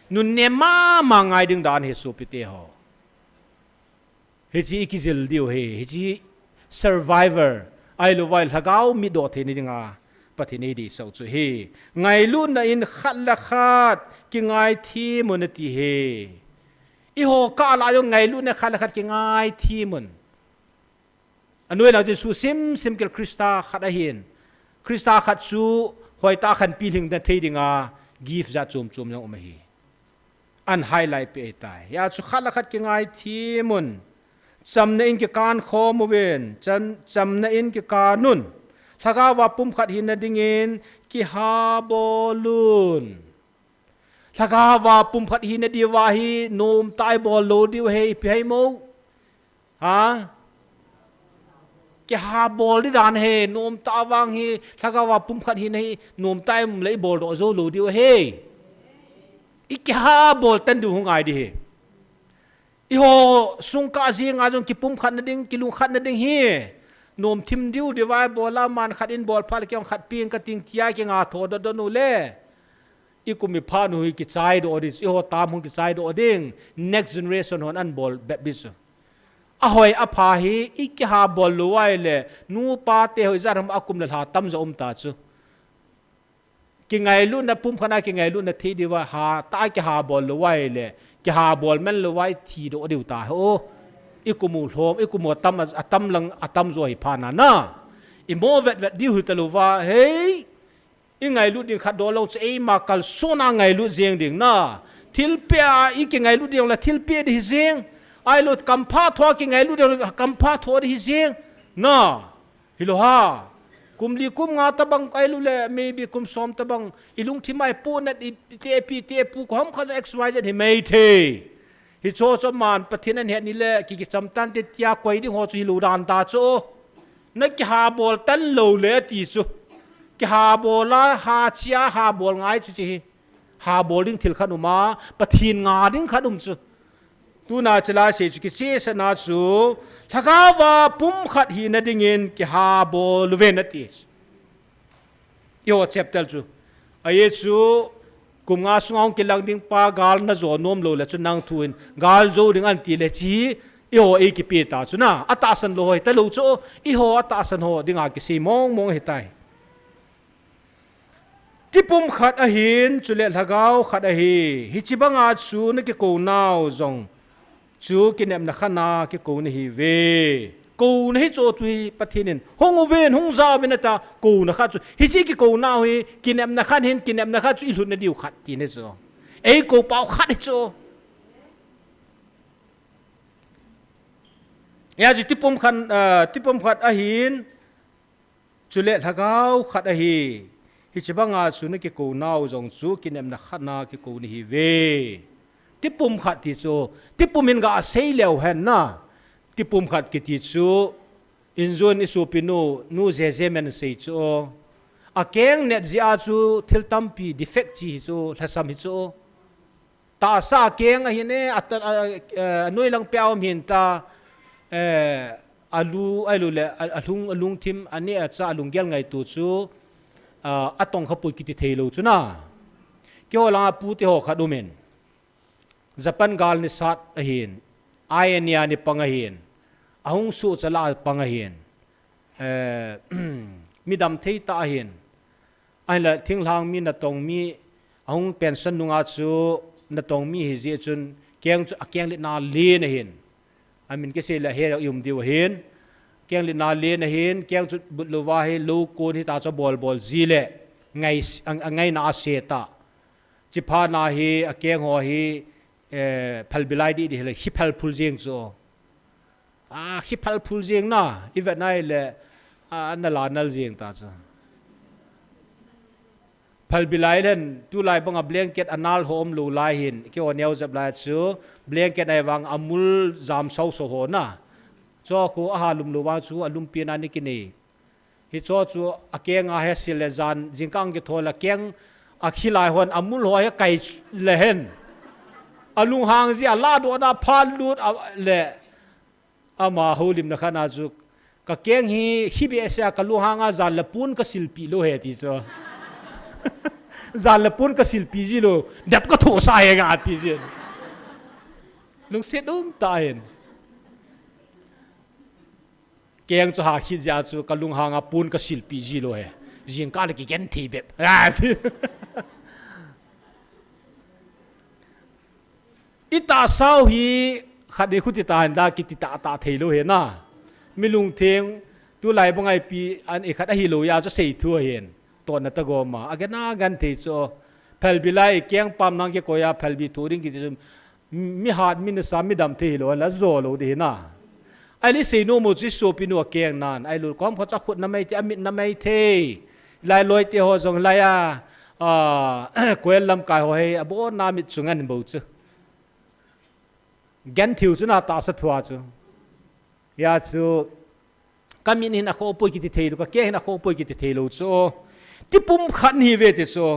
Nunnem mama ngai ding dan hi sopite ho. Hiche ikijil diu hi, hiche survivor, ahilou vai lhagao mitdoh theina dinga, Pathen in eideisah u chu hi. Ngailutna in khat le khat, kingaithem un ati hi. Eiho kah lah a jong ngailutna khat le khat kingaithem un. Anoi lang chu suhsim sim kit Christa khat ahin. Christa khat chu Hoitah khan pilhing dan thei dinga gift jat chom chom jong um ahi. An highlight pe tai. Hia chu khat le khat kingaithem un. Chamna in kikan khom uvin. Cham, chamna in kikan un. Lhagao va pumkhat hina dingin kihabol un. Lhagao va pumkhat hina diuva hi nomtah a ibol lou diu ahi, ipi ham? Ha? Kihabol di dan ahi, nomtah vang hi, lhagao va pumkhat hina hi, nomtah a um le ibol doh jou lou diu ahi. Ikihabol tan diu hung ngai di ahi. Eiho sungkah jenga jong kipumkhat na ding, kilungkhat na ding hi. Nomthim diu, divide bol a, man khat in bol phat le kei jong khat peng kating tia kinga tho doh doh u le. Ikum iphat u hi kichai doh di, eiho tam hung kichai doh ding, next generation hon an bol bep di chu. Ahoi apha hi, ikihabol lou uva ahile, nupa te hoi jat ham a kum le lha tam jo um ta chu. Kingailutna pumkhat a kingailutna thei diuva, hatah a kihabol lou uva ahile, kihabol man lou uva ithi doh diu ta ho. Ikum u lhom, ikum u atam, atam lang, atam jo hi phat na na. Imo vet vet diu hita lou uva, hei, ingailut ding khat doh lou chu eima kalsona ngailut jeng ding na. Thilpeh a ikingailut ding le thilpeh di hi jeng. Ahilou kampha tho a kingailut ding le kampha tho di hi jeng. Na. Hilou ha. Kum li kum nga tabang ahilou le maybe kum som tabang ilungthim a ipu nat ite pi te pu ko ham khat X Y Z hi mai thei. Hicho chu man Pathen in ahet ni le ki kicham tante tia koi ding ho chu hilou dan ta chu. Na kihabol tan lou le ti chu. Kihabol a ha chia habol ngai chu chi hi. Habol ding thil khat um a, Pathen nga ding khat um chu. Tuna chila sei chu kichehsahna chu, lhagao va pumkhat hina dingin kihabol uvin ati. Eiho chapter chu. Ahi chu, kum nga sunga hung kilang ding pa gal na jo nom lou le chu nang thu in, gal jo ding an ti le chi, eiho ei kipe ta chu na, atahsan lou hoi ta lou chu, eiho atahsan ho dinga kisei mong mong ahi tai. Tipum khat ahin, chule lhagao khat ahi, hiche banga chu na kikou nau jong chu kinepna khat na kikou nahi uve. Kouna hi chu tu hi Pathen in, hung uvin, hung jauvin ata, kouna khat chu. Hiche kikou nau hi, kinepna khat hin, kinepna khat chu ilhut na diu khat tina chu. Eikou pau khat hi chu. Hia chu tipum khat, ah, tipum khat ahin, chule lhagao khat ahi, hiche banga chu na kikou nau jong chu kinepna khat na kikou nahi uve. Tipum khat ti chu, tipum in ga sei leu hen na. Tipum khat kiti chu, injun isopi nu, nu Jeje men sei chu. Akeng net jia chu thil tampi defect chi hi chu, lhasam hi chu. Tahsa keng ahin e, a, a, a, a, anoi lang pia um hin ta, eh, alu, alu le, a, alung, alungthim, ane acha, alunggel ngaito chu, ah, atong kha pui kiti thei lou chu na. Keiho langa pu te ho khat um in. Japan gal ni sat ahin. Ai ania ni pang ahin. Ahung su chala pang ahin. Eh, midam thei ta ahin. Ahinla thinglhang mi natong mi ahung pension nunga chu natong mi hi jeh chun keng chu akeng le na len ahin. Amin kisei le he um diu ahin. Keng le na len ahin, keng chu but louva hi lou kon hi ta chu bol bol ji le ngai, a, angaina ase ta. Chiphat na hi akeng ho hi, eh, phalbilai di di le hi phal phul jeng chu. A, khi phal phul jeng na, i vet nai le, a, na la nal jeng ta chu. Phalbilai len, tulai banga blanket anal ho um lou lai hin, keiho neo jep lai chu, blanket ai vang amul jam sau sau ho na. Chu khu aha lum lou vang chu, alum pi na ni kinei. Hicho chu akeng a he sil le jan, jingkah kithol akeng, akhilai hon amul ho he kai ch-, le hen. Alunghang ji ala do na phan lut a, le. Ama houlimna khat na chu, ka keng hi, hi behseh a ka lunghang a jan le pon ka silpeh lou he ti chu. Jan le pon ka silpeh ji lou, dep ka thohsah e ka ti ji. Lungset um ta hen. Keng chu ha khit jeh a chu ka lunghang a pon ka silpeh ji lou he. Jingkah le kigen thei bep. I tahsa u hi khat ni khuti ta hen da kiti tah tah thei lou he na. Mi lungtheng tulai bang a ipi an i khat ahi lou a chu sei thu ahin. Kona ta goma, a gena gan thei chu. Phalbi lai keng pam nang kikoi a, phalbi thu ding kiti chu. Mi hat, mi nasa, mi dam thei hilou, la jo lou di hina. Ai li sei nu mu chu sopi nu a keng nan. Ai lu kom kho cha khut na mai thei, a mit na mai thei. Lai loi te ho jong lai a, a, koel lamkai ho hi, a bo na mit chunga hin bo chu. Gan thiu chu na tahsa thua chu. Hia chu, ka min hin a kho poi kiti thei lou, ka keng hin a kho poi kiti thei lou chu. Tipum khat hi ve ti chu.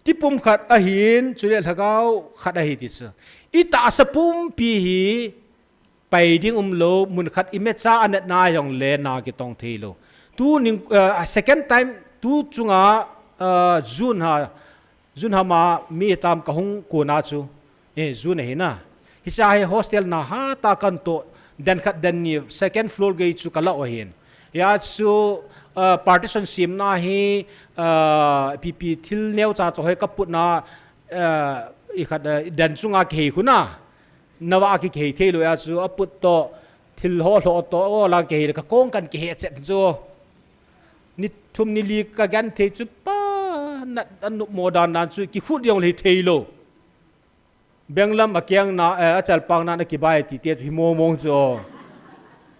Tipum khat ahin, chule lhagao khat ahi ti chu. I tahsa pumpi hi, pai ding um lou, mun khat i mecha a natna jong le na kitong thei lou. Tu ning, eh, second time, tu chunga, eh, June ha, June ha ma mi tam ka hung kona chu. Eh, June ahi na. Hicha hi hostel na ha ta kan to, den khat den ni second floor gei chu ka la o hin. Hia chu, eh, partition sim na hi, eh, pipi thil neo cha cho hoi ka put na, eh, i khat, eh, den chunga kihei khu na. Na va a kihei thei lou a chu a put to thil ho lho to o la kihei le ka kong kan kihei chet chu. Ni thum ni li ka gan thei chu pa na an nu mo dan dan chu kikhut jong le thei lou. Benglam a kiang na, eh, a chalpang na na kibai ti te chu hi mo mong chu.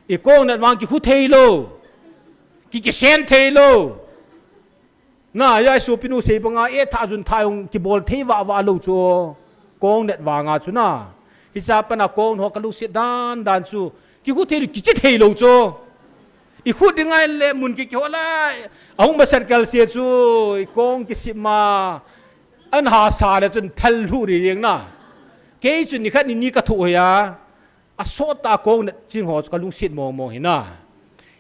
I kong nat vang kikhu thei lou. Ki kisen thei lou. Na, ya sopi nu sei banga e tha jun tha jong kibol thei va va lou chu. Kong nat vanga chu na. Hicha pana kong ho ka lu sit dan dan chu. Kikhu thei lou, kichi thei lou chu. I khut ding ai le mun ki kiho lai. Ahung masat kal sia chu. I kong kisima. An ha sa le chun thal hlu ri ring na. Kei chun ni khat ni ni ka thu hoya. A sot ta kong nat ching ho chu ka lungsit mong mong hi na.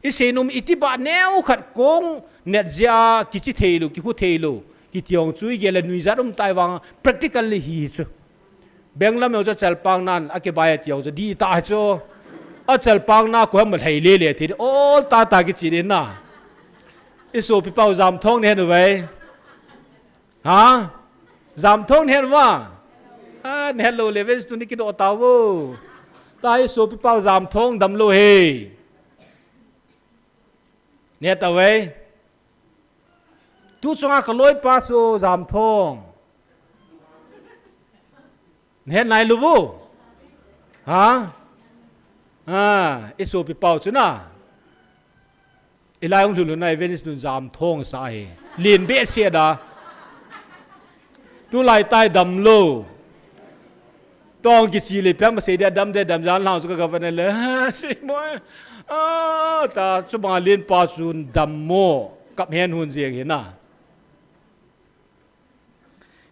I sei num i ti ba neo khat kong nat zia kichi thei lou, kikhu thei lou. Kiti ong chu i gel le nui zat um tai vang practical le hi chu. Benglam eu chu chalpang nan a kibai a ti ong chu di ta chu. A chalpang na ko ham lhai le le ti ol ta ta kichi din na. I sopi pau Jamthong ne nu vai. Ha? Jamthong nhen va? Ha, nhen lou le ven tu ni kido ta vo. Ta hi sopi pau Jamthong dam lou he. Ne ta ve. Tu chunga ka loi pa chu Jamthong. Nhen nai lou vo. Ha? Ha, i sopi pau chu na. I lai ung lhulhun a i Venice nun Jamthong sa hi. Lin behseh da. Tulai tai dam lou. Tong kichi le piang ma sei dia dam de dam jan lang chu ka governor le. Sei mo. Ah, ta chu banga lin pa chun dam mo. Kap hen hun jeng hi na.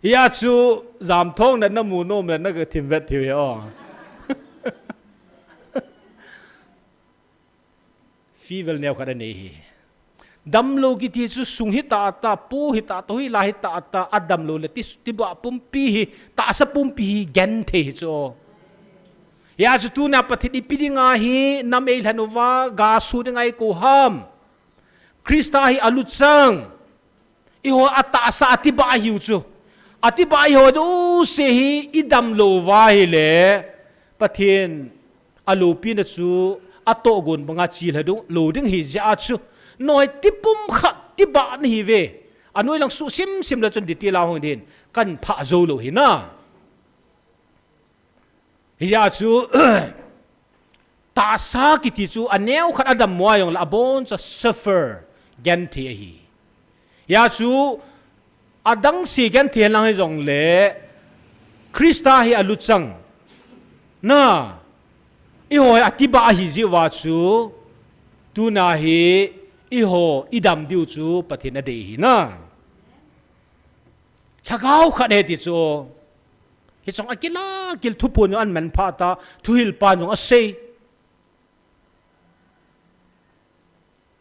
Hia chu Jamthong na na mu nom na na ka thim vet thiu hi o. Fever neo khat a nei hi. Damlou kiti chu sung hi ta ta, pu hi ta ta, hui la hi ta ta, a damlou le ti, ti ba pumpi hi, tahsa pumpi hi gen thei hi chu. Hia chu tuna Pathen ipi dinga hi, nam ei lhan uva, ga su dinga i ko ham. Krista hi a luchang. Eiho a tahsa a tibah ahiu chu. A tibah eiho jouse hi i damlou uva ahile, Pathen a loupina chu a tohgon banga chil lha ding, lou ding hi jeh a chu. Noi tipum khat tibah nahi ve. A noi lang suh simsim le chun detail a hung din. Kan phah jou lou hi na. Hia chu, tahsa kiti chu a neo khat a dammo a jong le a boncha suffer, genthei ahi. Hia chu a dang se genthei lang hi jong le Krista hi a luchang. Na, eiho hi a tibah ahi jeh uva chu, tuna hi eiho i dam diu chu Pathen a dei hi na. Lhagao khat e ti chu. Hichong a kila kil thuphon jong an manpha ta, thuhil pan jong a sei.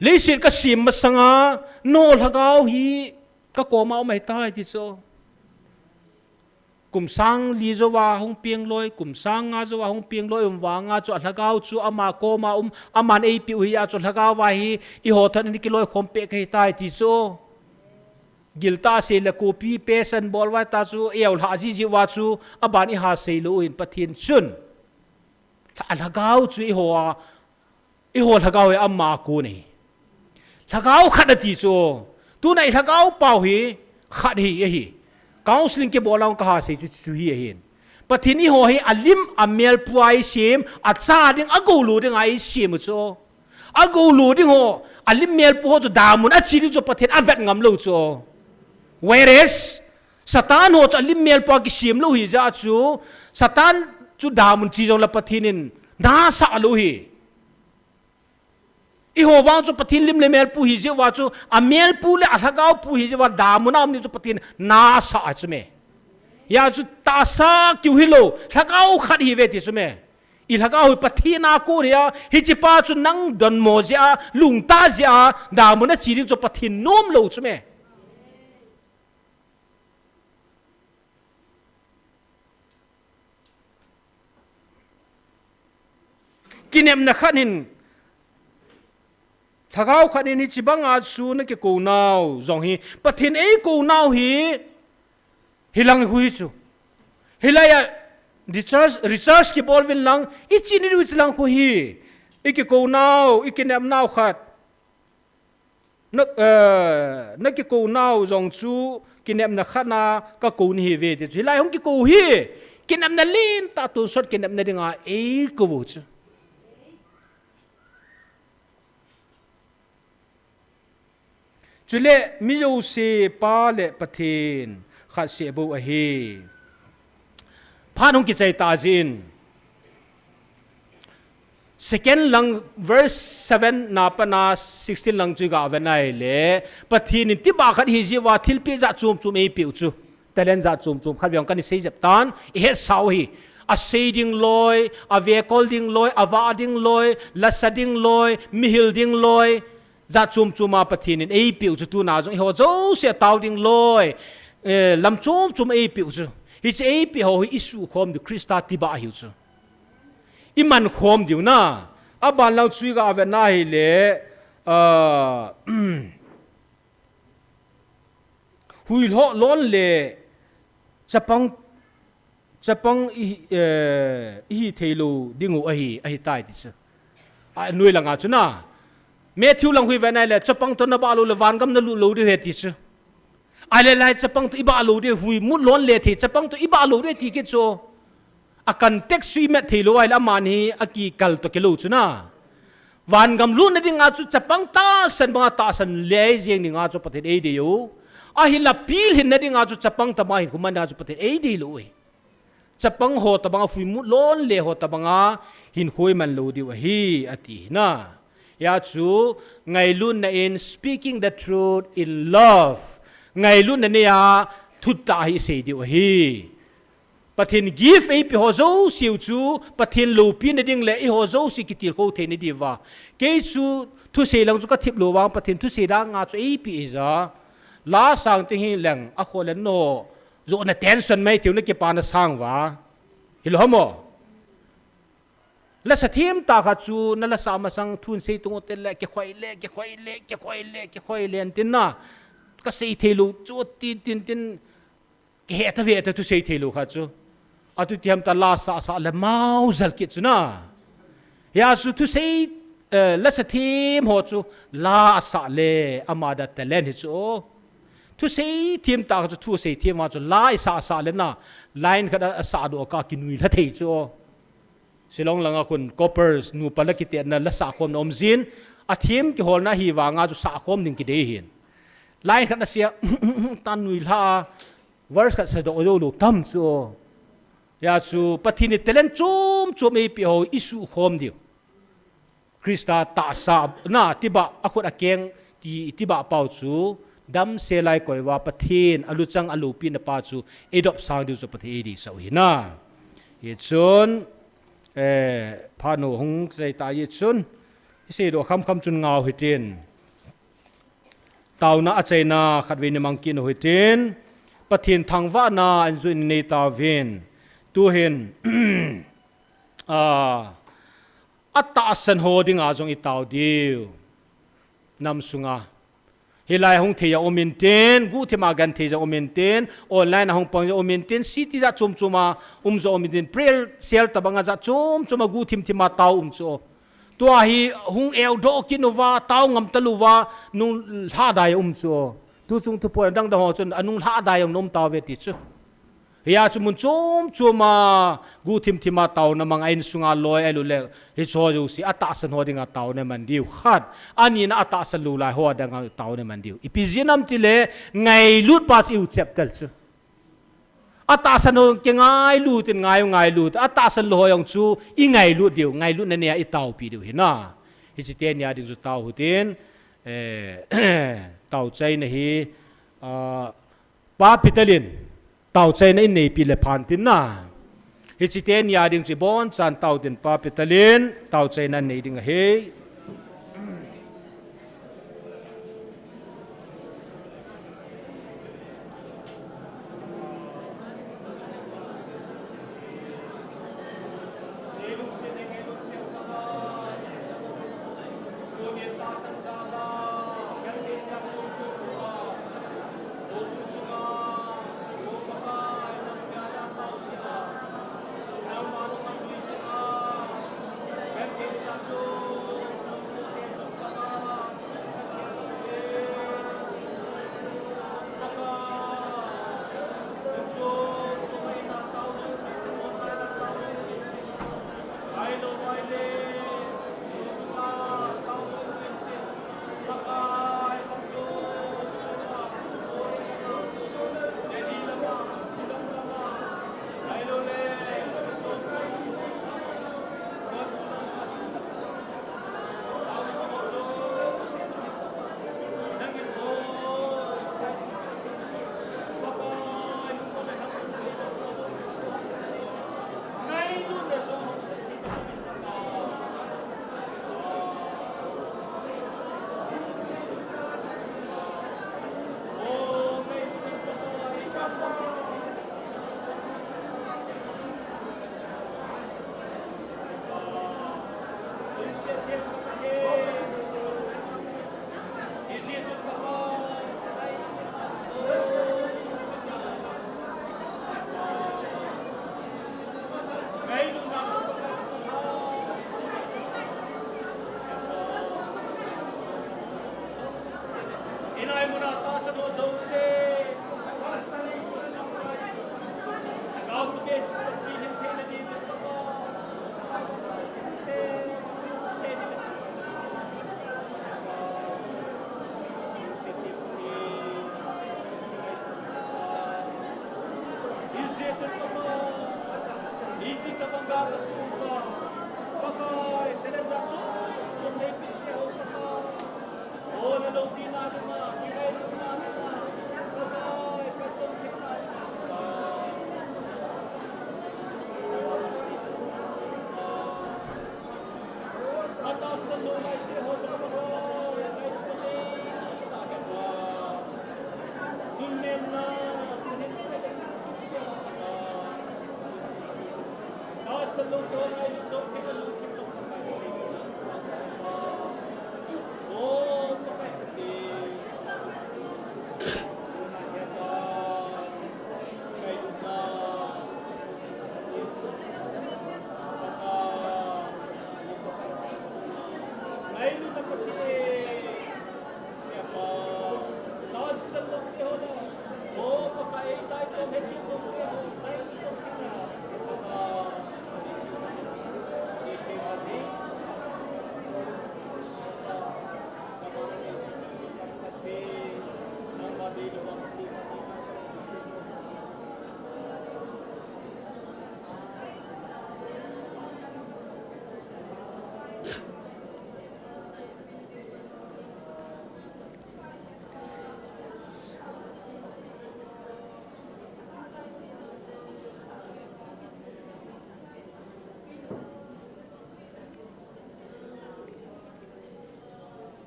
Leiset ka sem masanga, no lhagao hi ka koma um ahitai ti chu. Kum sang li jouva hung peng loi, kum sang nga jouva hung peng loi um vanga chu a lhagao chu ama koma um, aman eipeh u hi a chu lhagao va hi, eiho than in kiloi khom peh ka hitai ti chu. Giltah sei le kopi pesan bol vai ta chu, eu lha jiji uva chu, aban i ha sei lou in Pathen chun. Lha-, lhagao chu eiho a, eiho lhagao hi ama kon ahi. Lhagao khat ati chu, Tuna i lhagao pau hi khat hi ahi. Counseling kibol a kaha sei chu chu hi ahin. Pathen eiho hi alim amelpu a eisem, acha ding, agou lou ding a eisem u chu. Agou lou ding ho, alim melpu ho chu damun ache ding chu Pathen avet ngam lou chu. Whereas, Satan ho chu alim melpu a kisem lou hi jeh chu, Satan chu damun che jong le Pathen in nasah lou hi. Eiho vang chu Pathen lim le melpu hi jeh uva chu, amelpu le alhagao pu hi jeh uva damun a um ni chu Pathen nasah chu me. Hijeh chu tahsa keu hilou, lhagao khat hi ve ti chu me. I lhagao hi Pathen a kon hi a, hiche pa chu nang donmo jeh a, lungtah jeh a, damun a che ding chu Pathen nom lou chu me. Kinepna khat hin, lhagao khat hin hiche banga chu na kikou nau jong hi, Pathen eikou nau hi, hilang khu hi chu. Hilai a research, research kibol uvin lang, i che ni diu hiche lang khu hi, i kikou nau, i kinep nau khat. Na, eh, na kikou nau jong chu kinepna khat na kakou nahi ve ti chu. Hilai hung kikou hi, kinepna lentah tonsot kinepna dinga eikou u chu. Chule mi jouse Pa le Pathen khat seh bou ahi. Phat hung kichai ta jin. Second lang verse seven na pat a sixteen lang chu i ga vet na hile, Pathen in tibah khat hi jeh uva thilpeh jat chom chom eipeh u chu. Talent jat chom chom khat vei hung kana sei jep tan, i hetsah u hi. Asei ding loi, avekol ding loi, avah ding loi, lasa ding loi, mihil ding loi. Jat chom chom a Pathen in eipeh u chu tuna jong eiho jouse a tao ding loi, eh, lam chom chom eipeh u chu. Hiche eipeh ho hi i suhkhom diu Christa tibah ahiu chu. I mankhom diu na. Aban lang chu i ga vet na hile, ah, huilhoh lon le chapang Chapang i, eh, i hi thei lou ding u ahi, ahi tai ti chu. A, noi langa chu na. Matthew lang khu i vet na hile, chapang toh na bah lou le, vangam na lut lou diu ahi ti chu. Ahile lai chapang toh i bah lou diu, vui mut lon le thei, chapang toh i bah lou diu ahi ti kit chu. A context chu i met thei lou, ahile amani a kikal toh kilou chu na. Vangam lutna dinga chu chapang tahsan banga tahsan le jeng dinga chu Pathen eidei u. Ahinla pilhinna dinga chu chapang tobanga hinkho man dinga chu Pathen eidei lou u ahi. Chapang ho tobanga vui mut lon le ho tobanga hinkho i man lou diu ahi, ati na. Hijeh chu ngailutna in speaking the truth in love. Ngailutna nei a thutah hi i sei diu ahi. Pathen gift eipeh ho jouse u chu, Pathen loupina ding le eiho jouse kitilkhou theina diuva. Kei chu thusei lang chu ka thip lou vang Pathen thusei dang a chu eipeh ahi ja. La sang teng hi leng a kho le no. Jona tension mai tiu na kipana sang uva. Hilou ham o. Lasa thim tah khat chu na lasa masang thun sei tung u te le, kikhoi le, kikhoi le, kikhoi le, kikhoi le, tin na. Ka sei thei lou chu tin, tin, tin. Kihe ta ve ta thusei thei lou khat chu. Atu ti ham ta la sah sah le mau jal kit chu na. Hijeh chu thusei, eh, lasa thim ho chu la asah le ama da talent hi chu. Thusei thim tah chu thusei thim a chu la i sah sah le na. Line khat a, asah doh ka kinui lha thei chu. Shillong langa khun couples, nupa la kitetna la sahkhomna um jin, a thim kiholna hi vanga chu sahkhom ding kidei hin. Line khat na sia, tan nui lha, verse khat sa doh jou lou tam chu. Hijeh chu, Pathen in talent chom chom eipeh ho i suhkhom diu. Christa tahsa na tibah a khut a keng ti tibah pau chu damsel a i koi uva Pathen a luchang a loupina pa chu i dopsang diu chu Pathen eidei sah u ahi na. Hichun, eh, phat nu hung chai ta hichun, i seidoh khamkham chun ngau hitin. Taona a chaina khatvei ni mang kit u hitin. Pathen thangvahna in jui in nei tauvin. Tuhin, ah, atahsan ho dinga jong i tao diu. Nam sunga. Hilai hung thei a um intin, guhthim a genthei jong um intin, online a hung pang jong um intin, city jat chom chom a um jong um intin, prayer cell tobanga jat chom chom a guhthim thim a tao um chu. Tua hi hung eudoh kit uva, tao ngam talouva, nung lhadai a um chu. Tu chung thu poi dang dang ho chun anung lha dai jong nom tauve ti chu. Hia chu mun chom chom a, gu thim thim a taona mang a insunga loi ahilouleh, hiche ho jouse atahsan ho dinga taona man diu. Khat, anina atahsan lou lai ho dinga taona man diu. Ipi jeh ham tile, ngailut pa chu i u chep tel chu. Atahsan ho kingailut in ngai u ngailut. Atahsan lou ho jong chu i ngailut diu, ngailutna nia i taopi diu hi na. Hiche teni a ding chu tao hitin, eh, taochaina hi, ah, Pa Peter in, taochaina in neipi le phan tin na. Hiche teni a ding chu i bonchan tao tin Pa Peter in, taochaina nei ding ahi.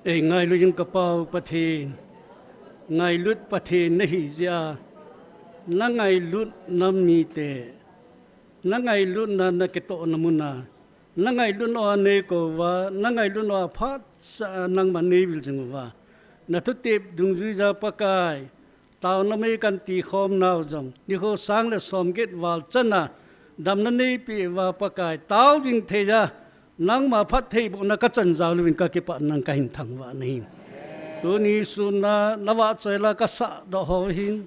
Ei ngailut jing ka Pa u Pathen, ngailut Pathen na hi jeh a, na ngailut na mite, na ngailutna na kitohna mun a, na ngailutna a nei kou va, na ngailutna a phatsah a nangma nei vil jing uva, na thutep dungjui jal Pakai, taona mei kan ti khom nau jong, nikho sang le som get val chan a, damna nei peh uva Pakai, tao jing thei a, nangma phattheibohna ka chan jal uvin ka kipah nang ka hin thangvah nahi. Tuni sunna navahchoi la kasah doh ho hin,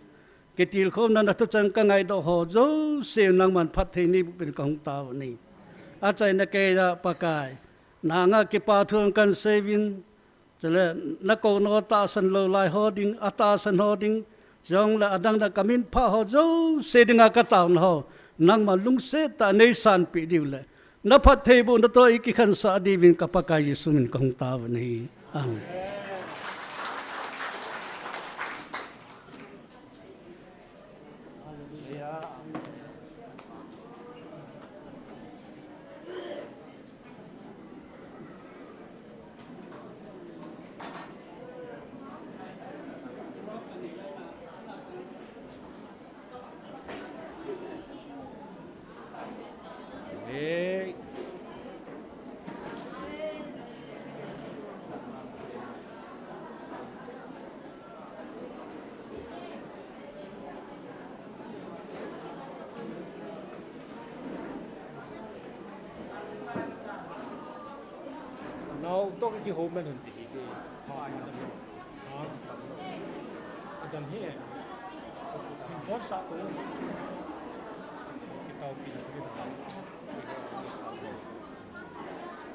kitilkhouna nathu chan kangaidoh ho jouse nangman phatthei neiboh uvin kahung tao ahi. Achaina keiya Pakai, nanga kipathu kahin seiyuvin, chule nakouna tahsan lou lai ho ding, atahsan ho ding, chule adang dang kaminphah ho jouse dinga kataona ho, nangman lungset tah a neisanpeh diu le, naphattheibohna toh eikikhansah diuvin ka Pakai Jesu min kahung tao ahi. Amen. Nau toh kihou man hon ti hi ke. Ha, adam hi. Phone sa ko. Kitaopina kitaopina.